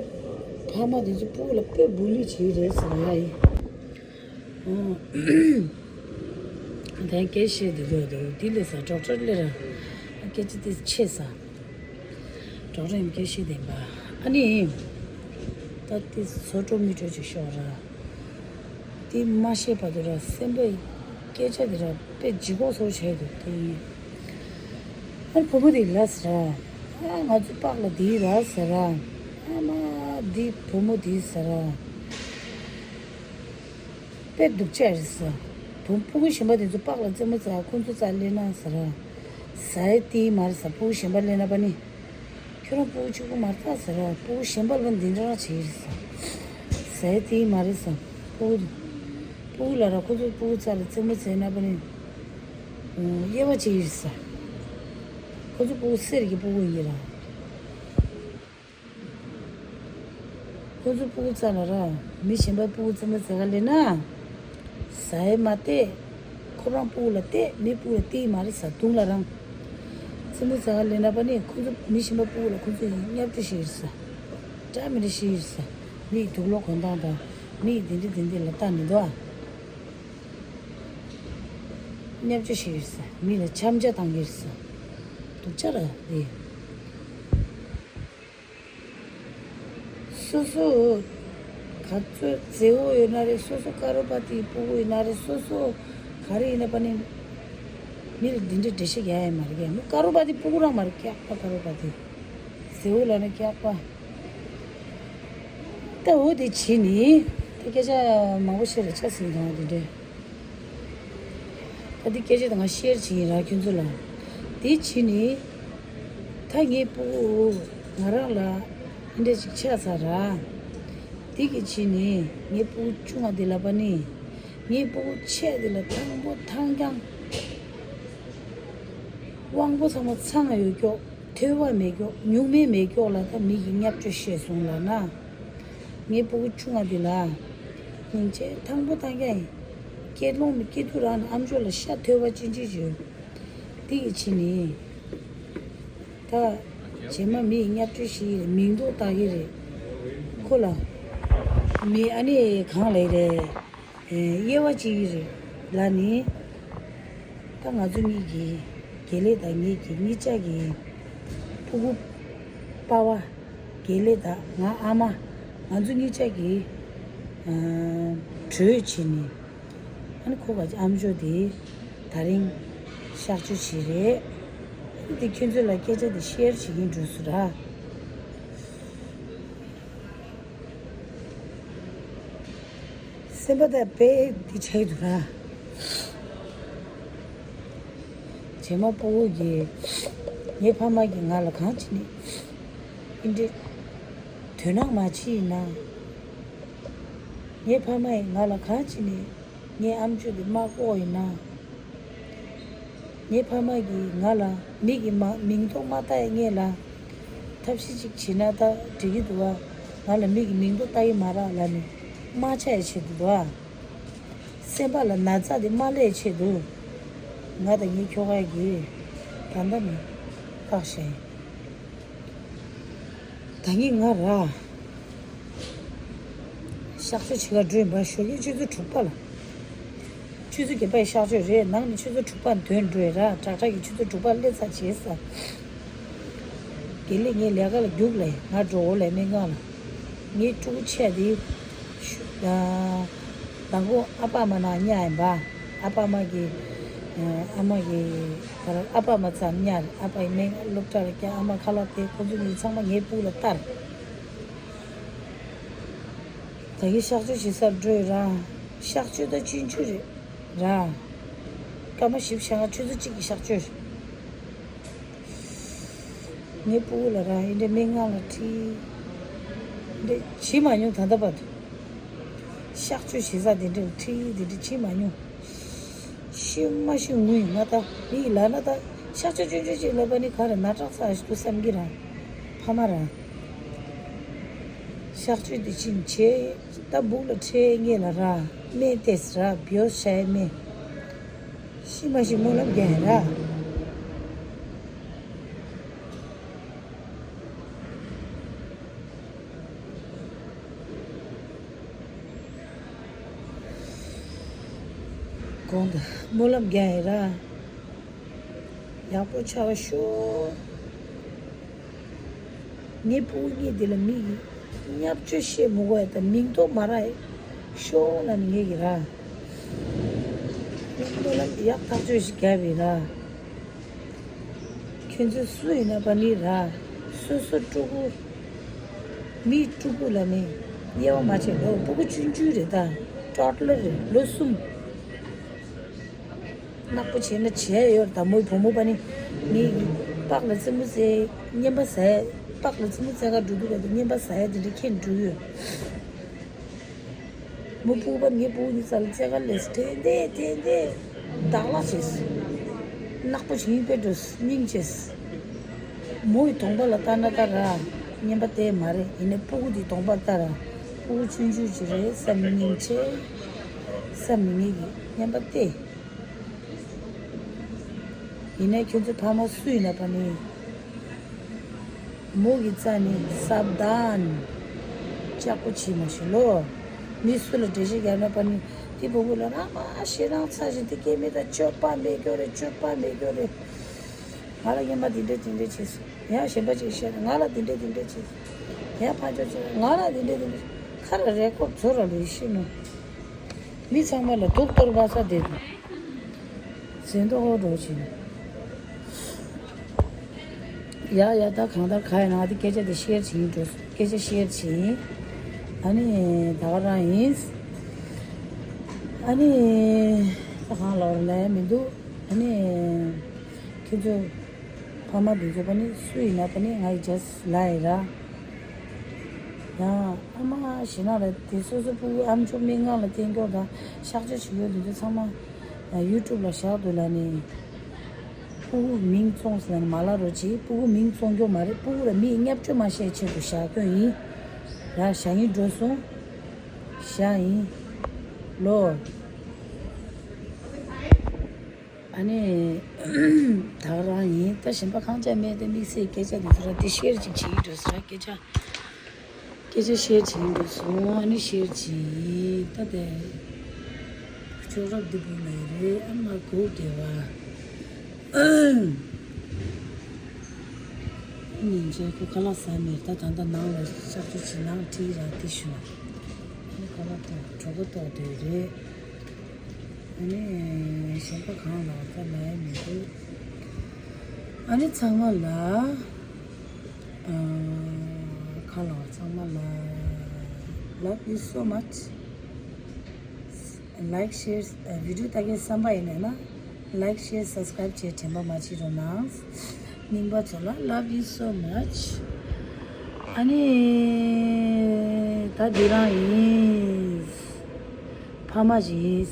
ཕ་མ་འདི་ཚོ་སྤུ་གུ་ལ་དཔེ་བུ་ལི་བྱེད་རེད་ས་ལ་ཡིན། ཨོ། དེ་སྐད་བཤད་དེ་འདུག་འདུག་འདི་ལས་ས་ཌོག་ཊར་ལས་ར། སྐད་ཆ་དེ་ཆེ་ས། ཌོག་ཊར་ཡིན་སྐད་བཤད་དེ་འབའ། ཨ་ནི། ད་དེ་ཚོ་སྤྲོ་མི་སྤྲོ་ཅིག་ཤོག་ར། དེ་མ་ཤེས་བར་དུ་ར་སེམས་པའི་སྐད་ཆ་དེ་ར་དཔེ་ལྗིད་ཁོག་སོགས་བྱས་འདུག་དེ་ཡིན། ཨ་བུ་མོ་དེ་ལབས་ར། ཨ་ང་ཚོ་པགས་ལ་དེ་ར་ཟེར་ར། ཨ་མ་དེ་བུ་མོ་དེ་ཟེར་ར། དཔེ་སྡུག་ཅག་རེད་ཟེར། བུ་སྤུ་གུ་གཞན་པ་དེ་ཚོ་པགས་ལ་རྩེད་མོ་རྩེ་ཁོ་ཚོ་རྩ་ལེན་ན་ཟེར་ར། ཟ་ཡ་དེ་མ་རེད་ཟེར། སྤུ་གུ་གཞན་པ་ལེན་ན་པ་ནི། ཁྱོད་རང་སྤུ་གུ་གཅིག་པུ་མ་རེད་ད་ཟེར་ར། སྤུ་གུ་གཞན་པ་ལ་འདི་འདྲ་རང་བྱེད་ཀྱི་རེད་ཟེར། ཟས་དེའི་མ་རེད་ཟེར། སྤུ་གུ། སྤུ་གུ་ལ་ར་ཁོ་ཚོ་སྤུ་གུ་རྩ་ལ་རྩེད་མོ་རྩེ་ན་པ་ནི། དབྱེ་བ་བྱེད་ཀྱི་རེད་ཟེར། ཁོ་ཚོ་སྤུ་གུ་གསེར་གྱི་སྤུ་གུ་ཡིན་ར། ཁོ་ཚོ་སྤུ་གུ་བཙལ་ལ་ར། མི་གཞན་པ་སྤུ་གུ་རྩེད་མོ་རྩེ་ག་སླེབས་ན། ཟ་ཡས་མ་སྟེར། ཁོ་རང་སྤུ་གུ་ལ་སྟེར། མི་སྤུ་གུ་ལ་སྟེར་མ་རེད་ཟ། དུང་ལ་རང་། རྩེད་མོ་རྩེ་ག་སླེབས་ན་པ་ནི་ཁོ་ཚོ་མི་གཞན་པ་སྤུ་གུ་ལ་ཁོ་ཚོ་ཡིན་བརྙས་བཅོས་བྱེད་ཀྱི་རེད་ཟ། འདྲ་མི་འདྲ་བྱེད་ཀྱི་རེད་ཟ། མི་ཡི་དུག་ལོག་གོན་སྟངས་དང་། མི་ཡི་དེ་འདྲ་དེ་འདྲ་ལ་ལྟ་ནི་འདུག་ཨ། བརྙས་བཅོས་བྱེད་ཀྱི་རེད་ཟ། མི་ལ་འཕྱ་འཕྱ་བཏང་གི་རེད་ཟ། སྡུག་ཅག་རེད་དེ། སོ་སོ་ག་ཚོད་མཛེས་པོ་ཡོད་ན་རེད། སོ་སོ་ཀ་རོ་པ་ཏིའི་སྤུ་གུ་ཡིན་ན་རེད། སོ་སོ་ག་རེ་ཡིན་ན་པ་ནི། མི་ལ་འདི་འདྲའི་འགྲེལ་བཤད་རྒྱག་ཡ་མ་རེད། མི་ཀ་རོ་པ་ཏིའི་སྤུ་གུ་རང་མ་རེད། སྐྱག་པ་ཀ་རོ་པ་ཏི། མཛེས་པོ་ལབ་ན་སྐྱག་པ། ད་འོ་དེ་བྱས་ནི། ད་སྐད་ཆ་མང་པོ་བཤད་རེད། ཆ་ཟིན་དང་དེ་འདྲས། ད་འདི་སྐད་ཆ་དེ་ང་ཤེར་བྱེད་ཡིན་ར་ཁྱོད་ཚོ་ལ། དེ་བྱས་ནི། ད་ངའི་སྤུ་གུ་ང་རང་ལ་འདི་འདྲས་ཅིག་ཆགས་ཚར་ར། དེ་གི་བྱས་ནི་ངའི་སྤུ་གུ་ཆུང་བ་དེ་ལ་པ་ནི། ངའི་སྤུ་གུ་ཆེ་དེ་ལ་ཐང་པོ་ཐང་རྐྱང་། དབང་པོ་ཚང་མ་ཚང་ཡོད་ཀྱོག་ཐོས་པ་མེད་ཀྱོག་ཉུང་མེད་མེད་ཀྱོག་ལ་ད་མི་གིས་བརྙས་བཅོས་བྱས་སོང་ལབ་ན། ངའི་སྤུ་གུ་ཆུང་བ་འདི་ལ། སྙིང་རྗེ་ཐང་པོ་ཐང་རྐྱང་ཡིན། སྐྱིད་ལོང་མི་སྐྱིད་སྡུག་རང་ནི་ཨམ་ཅོག་ལ་ཤ་ཐོས་པ་ཅི་འདྲ་ཅིག་ཡོད། འདི་གི་ཕྱི་ནི། ད། རྗེས་མ་མི་ཡིས་བརྙས་བཅོས་ཤིག་རེད། མིང་འདོགས་བཏགས་ཀྱི་རེད། ཁོ་ལ། མི་ཨ་ནི་གང་ལས་རེད། དབྱེ་བ་ཕྱེ་གི་རེད་ལབ་ནི། ད་ང་ཚོ་གཉིས་ཀྱི་དགེ་ལེགས་དང་ངེད་ཀྱི་གཉིས་ཆ་གི་ཕྲུ་གུ་པ་ཕ། དགེ་ལེགས་དང་ང་ཨ་མ། ང་ཚོ་གཉིས་ཆ་གི་གྲོས་བྱས་ནས། ཨ་ནི་ཁོ་ག་ཅིག་ཨམ་ཅོག་དེ་ད་རིང་གཤག་བཅོས་བྱས་རེད། ཨ་ནི་དེ་ཁྱོད་ཚོ་ལ་སྐད་ཆ་དེ་ཤེར་བྱེད་ཀྱིན་འགྲོ་སོང་ར། སེམས་པ་ད་དཔེ་འདི་ཆགས་འདུག་ར། རྗེས་མ་སྤུ་གུ་གིས་ངའི་ཕ་མ་གིས་ང་ལ་གང་བྱས་ནས་འདི་འདྲའི་དོ་སྣང་མ་བྱས་ཡིན་ན། ངའི་ཕ་མ་ཡིས་ང་ལ་གང་བྱས་ནས་ངའི་ཨམ་ཅོག་འདི་མ་བཀོག་ཡིན་ན། ངའི་ཕ་མ་གིས་ང་ལ་མིག་གིས་མ་མིང་འདོགས་མ་བཏགས་ཡ་ངེས་ལ། ཐབས་ཤེས་ཅིག་བྱེད་ན་ད་འགྲིག་གི་འདུག་བ། ང་ལ་མིག་གིས་མིང་འདོགས་བཏགས་ཡི་མ་རེད་ལབ་ནས་དམག་རྒྱག་ཡ་བྱེད་འདུག་བ། སེམས་པ་ལ་ན་ཚ་དེ་མ་སླེབས་ཆེད་དུ། ང་དང་ངའི་ཁྱོ་ག་གིས་ད་ལྟ་ནས་བཀག་བཞག་ཡིན། ད་ངས་ང་ར། གཤག་བཅོས་བྱེད་ག་འགྲོ་ཡིན་པ། ཞོགས་ཀས་ཆུ་ཚོད་དྲུག་པ་ལ། ཆུ་ཚོད་བརྒྱད་པ་ཡི་གཤག་བཅོས་རེད། ནང་ནས་ཆུ་ཚོད་དྲུག་པ་ཐོན་འགྲོ་ཡི་ར། དྲག་དྲག་གི་ཆུ་ཚོད་དྲུག་པ་སླེབས་ཚར་བྱས་ས། དགེ་ལེགས་ངའི་ལས་ཀ་ལ་རྒྱུགས་ལས། ང་འགྲོ་འོ་ལས་སྨན་ཁང་ལ། ངའི་ཕྲུ་གུ་ཆེ་དེ། ཤུ་ཨ། མདང་དགོང་ཨ་ཕ་མ་ནང་ཉལ་ཡིན་པ། ཨ་ཕ་མ་གི། ཨ་མ་གི། ཨ་ཕ་མ་ཚང་ཉལ། ཨ་ཕ་ཡི་སྨན་སློབ་གྲྭ་ལ་བསྐྱལ། ཨ་མ་ཁ་ལག་སྟེར། ཁོ་ཚོ་གཉིས་ཚང་མ་ངའི་སྤུ་གུ་ལ་བསྟར། ད་གིན་གཤག་བཅོས་བྱེད་སར་འགྲོ་ཡི་ར། གཤག་བཅོས་ད་ཆུང་ཆུང་རེད་ར། སྐར་མ་བཞི་བཅུ་ཞེ་ལྔ་ཆུ་ཚོད་གཅིག་གི་གཤག་བཅོས་རེད། ངའི་སྤུ་གུ་ལ་ར་ཨེ་འདྲ་སྨན་ཁང་ལ་ཁྲིད། འདྲ་བྱེད་མ་མྱོང་། ད་ལྟ་བར་དུ་གཤག་བཅོས་བྱེད་ས་དེ་འདྲ་ལ་ཁྲིད་དེ་འདྲ་བྱེད་མ་མྱོང་། ཤི་མ་ཤི་ངུ་ཡིན་ང་ད། མི་ཡིས་ལབ་ན་ད་གཤག་བཅོས་ཆུང་ཆུང་ཅིག་ལབ་པ་ནི་ག་རེ་ན་དྲག་ཚ་ཞིག་འདུག་བསམ་གི་ར། ཕ་མ་ར། གཤག་བཅོས་དེ་ཕྱིན་བྱས་ད་སྦུག་ལ་ཁྲིད་ངེས་ལ་ར། སྨན་ཏེས་ར་བེའུ་ཤའི་སྨན། ཤི་མ་ཤི་སྨོན་ལམ་རྒྱག་ཡིན་ར། དགོངས་དག་སྨོན་ལམ་རྒྱག་ཡིན་ར། ཡག་པོ་ཆགས་ཤོག་ངའི་སྤུ་གུ་གཉིས་འདི་ལ་མི་གིས་བརྙས་བཅོས་བཤད་མི་དགོས་ཡ་དང་མིང་ཐོ་མ་རག་ཤོག་ལབ་ནས་ངས་ཀྱི་ར། སྨོན་ལམ་ཡག་ཐག་ཆོད་ཞིག་བརྒྱབ་ཡིན་ར། ཁྱོད་ཚོ་སུ་ཡིན་ན་པ་ནི་ར། སོ་སོ་ཕྲུ་གུ། མིའི་ཕྲུ་གུ་ལ་ནི་དབྱེ་བ་མ་ཕྱེ། ལོ་སྤུ་གུ་ཆུང་ཆུང་རེད་ད། ཊོ་ཌ་ལར་རེད། ལོ་གསུམ། ནག་པོ་བྱས་ན་བྱས་ཡོད་ད། མོའི་བུ་མོ་པ་ནི་ངའི་པགས་ལ་རྩེད་མོ་རྩེ། རྔན་པ་ཟ་ཡ། པགས་ལ་རྩེད་མོ་རྩེ་ག་འགྲོ་དུས་ག་དུས་རྔན་པ་ཟ་ཡ་དེ་འདྲ་ཁྱེར་འགྲོ་གི་ཡོད། མོ་སྤུ་གུ་པ་ངའི་སྤུ་གུ་གཉིས་ས་ལ་རྩེ་ག་སླེབས། དྲན་ཏེ་དྲན་ཏེ་བདག་ལ་བྱས། ནག་པོ་བྱས་ཡིན་པས་འགྲོ་སྙིང་རྗེ། མོ་ཡི་གདོང་པ་ལ་ལྟ་ན་ལྟ་ར། རྔན་པ་སྟེར་མ་རེད། ཡིན་ནའི་སྤུ་གུ་དེའི་གདོང་པ་ལྟ་ར། ཕྲུ་གུ་ཆུང་ཆུང་ཅིག་རེད་བསམ་མི་ཉན་ཆེ། བསམ་མི་ཉན་གི་སྙམ་པ་སྟེ། ཡིན་ནའི་ཁྱོད་ཚོའི་ཕ་མ་སུ་ཡིན་ན་ཕ་ནི། མོ་གི་རྩ་ནི་སབ་དཱན། ལྕགས་པོ་བྱེད་མ་ཤེས་ལོ། མི་སུ་ལ་འགྲེལ་བཤད་རྒྱབ་ན་ཕ་ནི། དེ་བུ་བུ་ལ་རང་མ་ཞེ་སྡང་ཚ་ཞིང་དེ་སྐྱེ་མི་དང་སྤྱོད་པ་མེད་སྐྱོ་རེད། སྤྱོད་པ་མེད་སྐྱོ་རེད། ང་ལ་སྔན་མ་དེ་འདྲས་དེ་འདྲས་བྱས་སོང་། ཡང་གཞན་པ་ཅིག་བཤད་ན་ང་ལ་དེ་འདྲས་དེ་འདྲས་བྱས་སོང་། ཡང་ཕར་ཕྱོགས་ཅིག་ང་ལ་དེ་འདྲས་དེ་འདྲས། ཁ་ལ་རེ་སྐོར་ཚོ་ར་ལུས་ཤི་ནོ། མི་ཚང་མ་ལ་སྡུག་གཏོར་བ་ས་དེ་དང་། ཟིན་ཐོ་ཧོ་འགྲོ་བཞིན། ཡ་ཡ་ད་གང་ལྟར་ག་ཡིན་ན་དེ་སྐད་ཆ་དེ་ཤེར་བྱེད་ཡིན་འགྲོ། སྐད་ཆ་ཤེར་བྱེད་ཡིན། ཨ་ནི་ད་ག་རང་ཡིན། ཨ་ནི་ད་གང་ལ་བར་ལ་ཡ་མི་འདུག་ཨ་ནི་ཁྱེད་ཚོ་ཕ་མ་དེ་ཚོ་པ་ནི་སུ་ཡིན་ན་པ་ནི་ང་ཡི་ཇ་སི་ལ་ཡི་ར། ཡང་ཨ་མ་ཞེ་ན་ལ་དེ་སོ་སོ་ཕྲུ་གུ་ཨམ་ཅོག་མིག་སྔ་ལ་བསྟན་སྐྱོར་དང་གཤག་བཅོས་བྱེད་ཡོད་དུས་དེ་ཚང་མ་ཡུ་ཊུབ་ལ་བཞག་འདུག་ལ་ནི། ཕྲུ་གུ་མིང་བཙོངས་ཟེར་ནས་མ་ལབ་རོགས་གྱིས། ཕྲུ་གུ་མིང་བཙོང་རྒྱུ་མ་རེད། ཕྲུ་གུ་ལ་མིས་བརྙས་བཅོས་མ་བྱས་ཆེད་དུ་བཞག་དོན་ཡིན། ཡ་བཞག་ཡིན་འགྲོ་སོང་། བཞག་ཡིན། ལོ། ཨ་ནི་ད་ག་རང་ཡིན། ད་གཞན་པ་གང་ཅག་མེད་དེ་དམིགས་བསལ་སྐད་ཆ་དེ་ཚོ་ར་དེ་ཤེར་ཅིག་བྱེད་ཀྱི་འགྲོ་ཟེར་ར་སྐད་ཆ། སྐད་ཆ་བཤད་བྱེད་འདུག་སོང་། ཨ་ནི་བཤད་བྱེད་ད་དེ། ཅོག་རབ་འདི་བུ་ལ་ཡི་རེད། ཨ་མ་གོ་དགེ་བ། ཉིན་རྗེས་ཁོ་ཁ་ལག་ཟ་མེད་ད། ད་ལྟ་ནང་ལ་གཤག་བཅོས་བྱེད་ནང་ཁྲིད་ར་དེ་ཞུ། ཨ་ནི་ཁ་ལག་ཐོག་གྲོད་ཁོག་ལྟོགས་དེ་རེད། ཨ་ནི་གཞན་པ་གང་ལ་ད་ལ་ཡ་མི་འདུག་ཨ་ནི་ཚང་མ་ལ། ཁ་ལོ་ཚང་མ་ལ་love you so much. Like, share, video ལྟ་མཁན་བསམ་པ་ཡིན་ན་like, share, subscribe བྱེད་དྲན་པ་མ་བརྗེད་རོགས་གནང་། རྙིང་པ་ཚོ་ལ་love you so much. ཨ་ནི་ད་འདི་རང་ཡིན། ཕ་མ་ཞིག་ཡིན།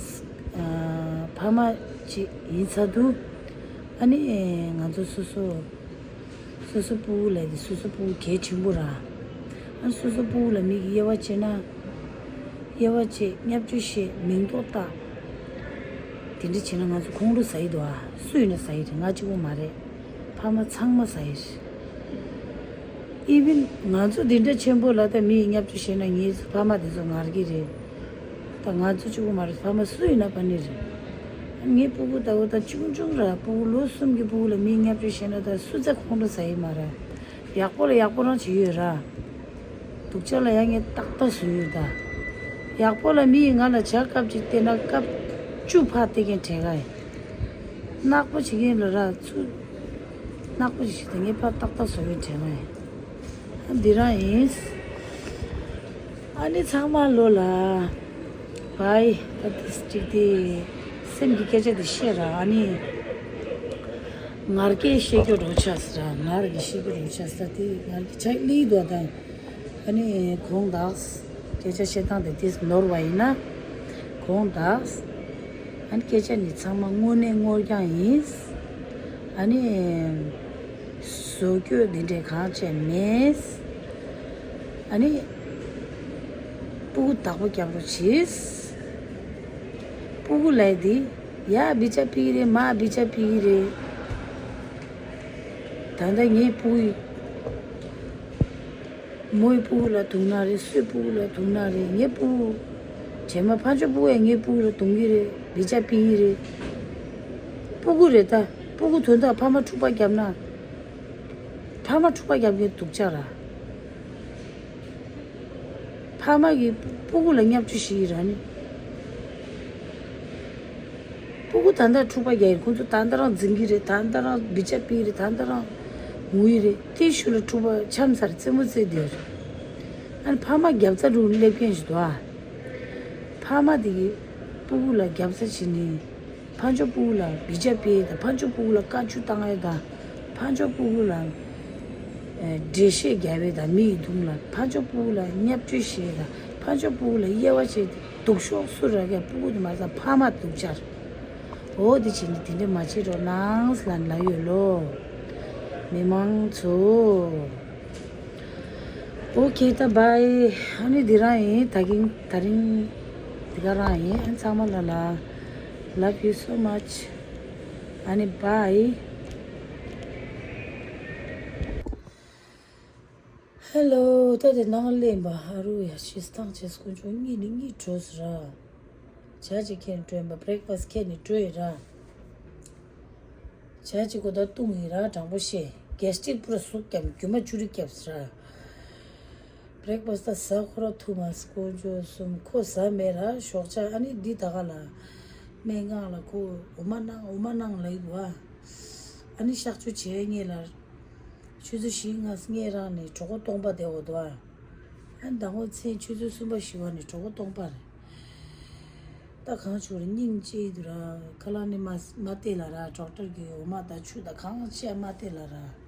ཕ་མ་ཅིག་ཡིན་ཚར་དུས་ཨ་ནི་ང་ཚོ་སོ་སོ། སོ་སོ་ཕྲུ་གུ་ལ་དེ་སོ་སོ་ཕྲུ་གུ་གལ་ཆེན་པོ་ར། ཨ་སོ་སོ་ཕྲུ་གུ་ལ་མིག་གིས་དབྱེ་བ་བྱེད་ན། དབྱེ་བ་བྱེད། བརྙས་བཅོས་བྱེད། མིང་འདོགས་བཏགས། དེ་འདྲ་བྱེད་ན་ང་ཚོ་ཁོང་ཁྲོ་ཟ་ཡི་འདུག་ཨ། སུ་ཡིན་ན་ཟ་ཡི་རེད། ང་གཅིག་པོ་མ་རེད། ཕ་མ་ཚང་མ་ཟ་ཡི་རེད། ཨི་བིན་ང་ཚོ་འདི་འདྲ་ཆེན་པོ་ལ་ད་མི་ཡིས་བརྙས་བཅོས་བྱས་ན་ངའི་ཕ་མ་དེ་ཚོ་ངར་གི་རེད། ད་ང་ཚོ་གཅིག་པོ་མ་རེད། ཕ་མ་སུ་ཡིན་ན་ཕ་ནི་རེད། ངའི་ཕྲུ་གུ་ལྟ་བུ་ད་ཆུང་ཆུང་ར་ཕྲུ་གུ་ལོ་གསུམ་གྱི་ཕྲུ་གུ་ལ་མིས་བརྙས་བཅོས་བྱས་ན་ད་སུ་ཚ་ཁོང་ཁྲོ་ཟ་ཡི་མ་རེད། ཡག་པོ་ལ་ཡག་པོ་རང་བྱེད་ཡོད་ར། སྡུག་ཅག་ལ་ཡང་ངས་ཏག་ཏག་བཟོས་ཡོད་ད། ཡག་པོ་ལ་མི་ཡིས་ང་ལ་ཇ་ཀབ་ཅིག་སྟེར་ན་ཀབ་བཅུ་ཕར་སྟེར་མཁན་དྲན་ག་ཡིན། ནག་པོ་བྱེད་མཁན་ལ་ར་ཚུར། ནག་པོ་ཞིག་ཞིག་དང་ངས་ཕར་ཏག་ཏག་བཟོ་གི་དྲན་མ་ཡིན། འདི་རང་ཡིན། ཨ་ནི་ཚང་མ་ལོ་ལ། བའི་ད་དེ་གཅིག་དེ་སེམས་ཀྱི་སྐད་ཆ་དེ་བཤད་ར། ཨ་ནི་ངར་སྐད་བཤད་རྒྱུ་རོ་ཆགས་ཟེར་ར། ངར་གྱི་བཤད་རྒྱུ་རོ་ཆགས་ཟེར་དེ་ངར་གྱི་ཆ་ལི་དོ་དང་། ཨ་ནི་གོང་དག་སྐད་ཆ་བཤད་སྟངས་དེ་དེ་ནོར་བ་ཡིན་ན། གོང་དག་ཨ་ནི་སྐད་ཆ་ནི་ཚང་མ་དངོས་གནས་དངོས་རྐྱང་ཡིན། ཨ་ནི་བཟོ་བཀོད་འདི་འདྲས་གང་བྱས་མེད། ཨ་ནི་སྤུ་གུ་བདག་པོ་རྒྱབ་རོགས་བྱེད། སྤུ་གུ་ལས་འདི་ཡ་བི་ཅ་ཕི་གི་རེད། མ་བི་ཅ་ཕི་གི་རེད། ད་ལྟ་ངའི་སྤུ་གུ་མོའི་སྤུ་གུ་ལ་དུངས་ན་རེད། སུའི་སྤུ་གུ་ལ་དུངས་ན་རེད། ངའི་སྤུ་གུ་རྗེས་མ་ཕ་ཆོ་སྤུ་གུ་ཡང་ངའི་སྤུ་གུ་ལ་དུངས་ཀྱི་རེད། བི་ཅ་ཕི་གི་རེད། སྤུ་གུ་རེད་ད། སྤུ་གུ་དོན་དག་ཕ་མ་འཁྲུག་པ་བརྒྱབ་ན། ཕ་མ་འཁྲུག་པ་རྒྱབ་མཁན་སྡུག་ཅག་ར། ཕ་མ་གིས་སྤུ་གུ་ལ་བརྙས་བཅོས་བྱེད་ཀྱི་ར་ནི། སྤུ་གུ་ད་ལྟ་འཁྲུག་པ་རྒྱག་ཡིན། ཁོང་ཚོ་ད་ལྟ་རང་འཛིང་གི་རེད། ད་ལྟ་རང་བི་ཅ་ཕི་གི་རེད། ད་ལྟ་རང་ངུ་ཡི་རེད། དེའི་ཤུལ་ལ་འཁྲུག་པ་འཆམ་ཚར་རྩེད་མོ་རྩེ་བསྡད་རེད། ཨ་ནི་ཕ་མ་རྒྱབ་རྩ་འགྲོ་སླེབས་མཁན་ཞིག་འདུག་ཨ། ཕ་མ་དེ་གིས་སྤུ་གུ་ལ་རྒྱབ་རྩ་བྱེད་ནི། ཕ་ཆོ་སྤུ་གུ་ལ་བི་ཅ་ཕི་དང་། ཕ་ཆོ་སྤུ་གུ་ལ་བཀའ་བཀྱོན་བཏང་ཡ་དང་། ཕ་ཆོ་སྤུ་གུ་ལ་ཨེ་འགྲེལ་བཤད་རྒྱབ་ཡ་དང་། མི་ཡི་དུང་ལ་ཕ་ཆོ་སྤུ་གུ་ལ་བརྙས་བཅོས་བྱེད་ཡ་དང་། ཕ་ཆོ་སྤུ་གུ་ལ་དབྱེ་བ་བྱེད་དེ་སྡུག་ཤོས་སུ་རག་ཡ་སྤུ་གུ་དེ་མ་ཚད་ཕ་མ་སྡུག་ཅག་རེད། འོ་དེ་བྱས་ནས་དེ་འདྲས་མ་བྱེད་རོགས་གནང་ཟེར་ལབ་ཡོད་ལོ། མི་མང་ཚོ། ཨོ་ཁེ། ད་བཱའི། ཨ་ནི་འདི་རང་ཡིན། ད་གིན་ད་རིང་འདི་ག་རང་ཡིན། ཨ་ཚང་མ་ལ་ལ། Love you so much. ཨ་ནི་བཱའི། ཧེ་ལོ། ད་དེ་ནང་ལེན་པ་ཧ་རུ་ཡ་ཤི་སྟངས་བྱས་དཀོན་མཆོག་གཉིད་ནི་གཉིད་བྲོས་ར། ཇ་ཅིག་ཁྱེར་ནས་བྲོས་པ། བྷི་རེག་ཕ་སི་ཁྱེར་ནས་བྲོས་ར། ཇ་ཅིག་གོ་ད་བཏུང་ཡིན་ར། དྲང་པོ་བཤད། གེ་སི་ཊིག་པུ་ར་ཟུག་བརྒྱབ། རྒྱུ་མ་བཅུ་རེ་བརྒྱབ་ར། བྷི་རེག་ཕ་སི་ད་ཟ་ཁོ་ར་ཐུབ་མ་སོང་། དཀོན་མཆོག་གསུམ། ཁོ་ཟ་མེད་ར། ཞོགས་ཇ་ཨ་ནི་འདི་ད་ག་ལ་སྨན་ཁང་ལ་ཁོ་འོ་མ་གནང་འོ་མ་གནང་ལབ་ཡོད་པ། ཨ་ནི་གཤག་བཅོས་བྱས་ངེས་ལ། ཆུ་ཚོད་བཞི་ལྔ་ངས་རང་ནས་གྲོད་ཁོག་སྟོང་པ་བསྡད་འོ་དོ། ཨ་ཟླ་ངོ་མཚན་ཆུ་ཚོད་གསུམ་པ་བཞི་པ་ནས་གྲོད་ཁོག་སྟོང་པ་རེད། ད་གང་བྱུང་རེད། སྙིང་རྗེ་འདུག་ར། ཁ་ལག་ནི་མ་མ་བལྟས་ལ་ར། ཌོག་ཊར་གྱི་འོ་མ་དང་ཆུ་དང་གང་བྱས་མ་བལྟས་ལ་ར།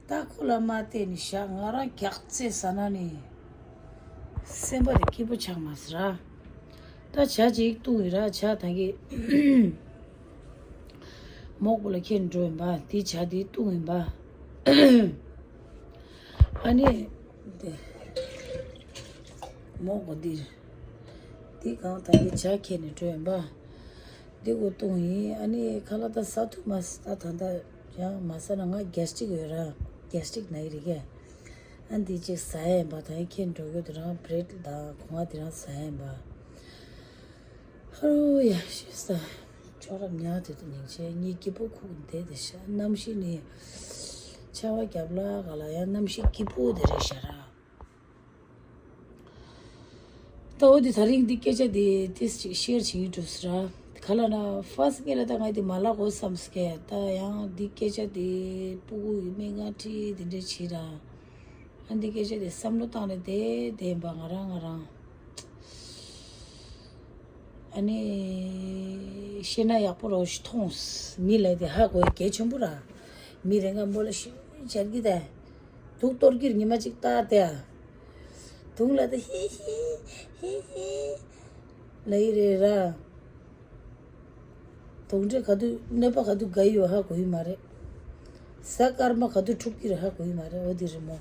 ད་ཁོ་ལ་མ་བལྟས་ནི་བཞག་ང་རང་རྒྱགས་ཚད་ཟ་ན་ནི་སེམས་པ་དེ་སྐྱིད་པོ་ཆགས་མ་སི་ར། ད་ཇ་ཅིག་བཏུང་ཡིན་ར། ཇ་ད་གི་མོག་པོ་ལ་ཁྱེར་འགྲོ་ཡིན་པ། དེ་ཇ་དེ་བཏུང་ཡིན་པ། ཨ་ནི་དེ་མོག་པོ་འདིར་དེ་གང་ད་གི་ཇ་ཁྱེར་ནས་འགྲོ་ཡིན་པ། འདི་གོ་བཏུང་ཡིན། ཨ་ནི་ཁ་ལག་ད་ཟ་ཐུབ་མ་སི། ད་ད་ད་ཡང་མ་ཟ་ན་ང་གེ་སི་ཊིག་ཡོད་ར། གེ་སི་ཊིག་ན་ཡི་རེད་གས། ཨ་འདི་ཅིག་ཟ་ཡ་ཡིན་པ། ད་ཡི་ཁྱེར་འགྲོ་རྒྱུ་དེ་རང་བྷི་རེཌ་དང་གོང་ང་དེ་རང་ཟ་ཡ་ཡིན་པ། ཧ་རུ་ཡ་ཤི་ས། ཁྱོད་རབ་ཉག་དེ་དུ་སྙིང་རྗེ། ངའི་སྐྱིད་པོ་ཁུག་འདེད་དེ་ཤ་གནམ་གཤིས་ནི་ཆར་པ་རྒྱབ་ལ་ག་ལ་ཡང་གནམ་གཤིས་སྐྱིད་པོ་དེ་རེད་ཤ་ར། ད་འོ་དེ་ད་རིང་འདི་སྐད་ཆ་དེ་ཏིས་ཅིག་ཤེར་བྱེད་ཀྱི་འགྲོ་ས་ར། ག་ལ་ན་ཕར་སི་ངེད་ལ་ད་ང་དེ་མ་ལ་གོ་བསམ་སྐད། ད་ཡང་འདི་སྐད་ཆ་དེ་སྤུ་གུ་ཡི་སྨན་ཁང་ཁྲིད་དེ་འདྲ་བྱེད་ར། ཨ་འདི་སྐད་ཆ་དེ་བསམ་བློ་བཏང་ནས་བསྡད་བསྡད་པ་ང་རང་ང་རང་། ཨ་ནི་ཤེས་ན་ཡག་པོ་རོ་ཞིག་མཐོང་། མི་ལ་དེ་ཧ་གོ་གལ་ཆེན་པོ་ར། མི་རེ་འགའ་མོ་ལ་ཤི་བྱར་གི་ད། དུག་གཏོར་གིར་ཉི་མ་གཅིག་ལྟ་སྟེ་ཨ། དུང་ལ་ད་ཧི་ཧི་ཧི་ཧི་ལ་ཡི་རེད་ར། དུང་འདྲེ་ག་དུས་གནོད་པ་ག་དུས་དགའ་ཡི་ཡོད་ཧ་གོ་ཡི་མ་རེད། ས་སྐར་མ་ག་དུས་འཁྲུག་གི་རེད་ཧ་གོ་ཡི་མ་རེད། འོ་དེ་རེད་མོ།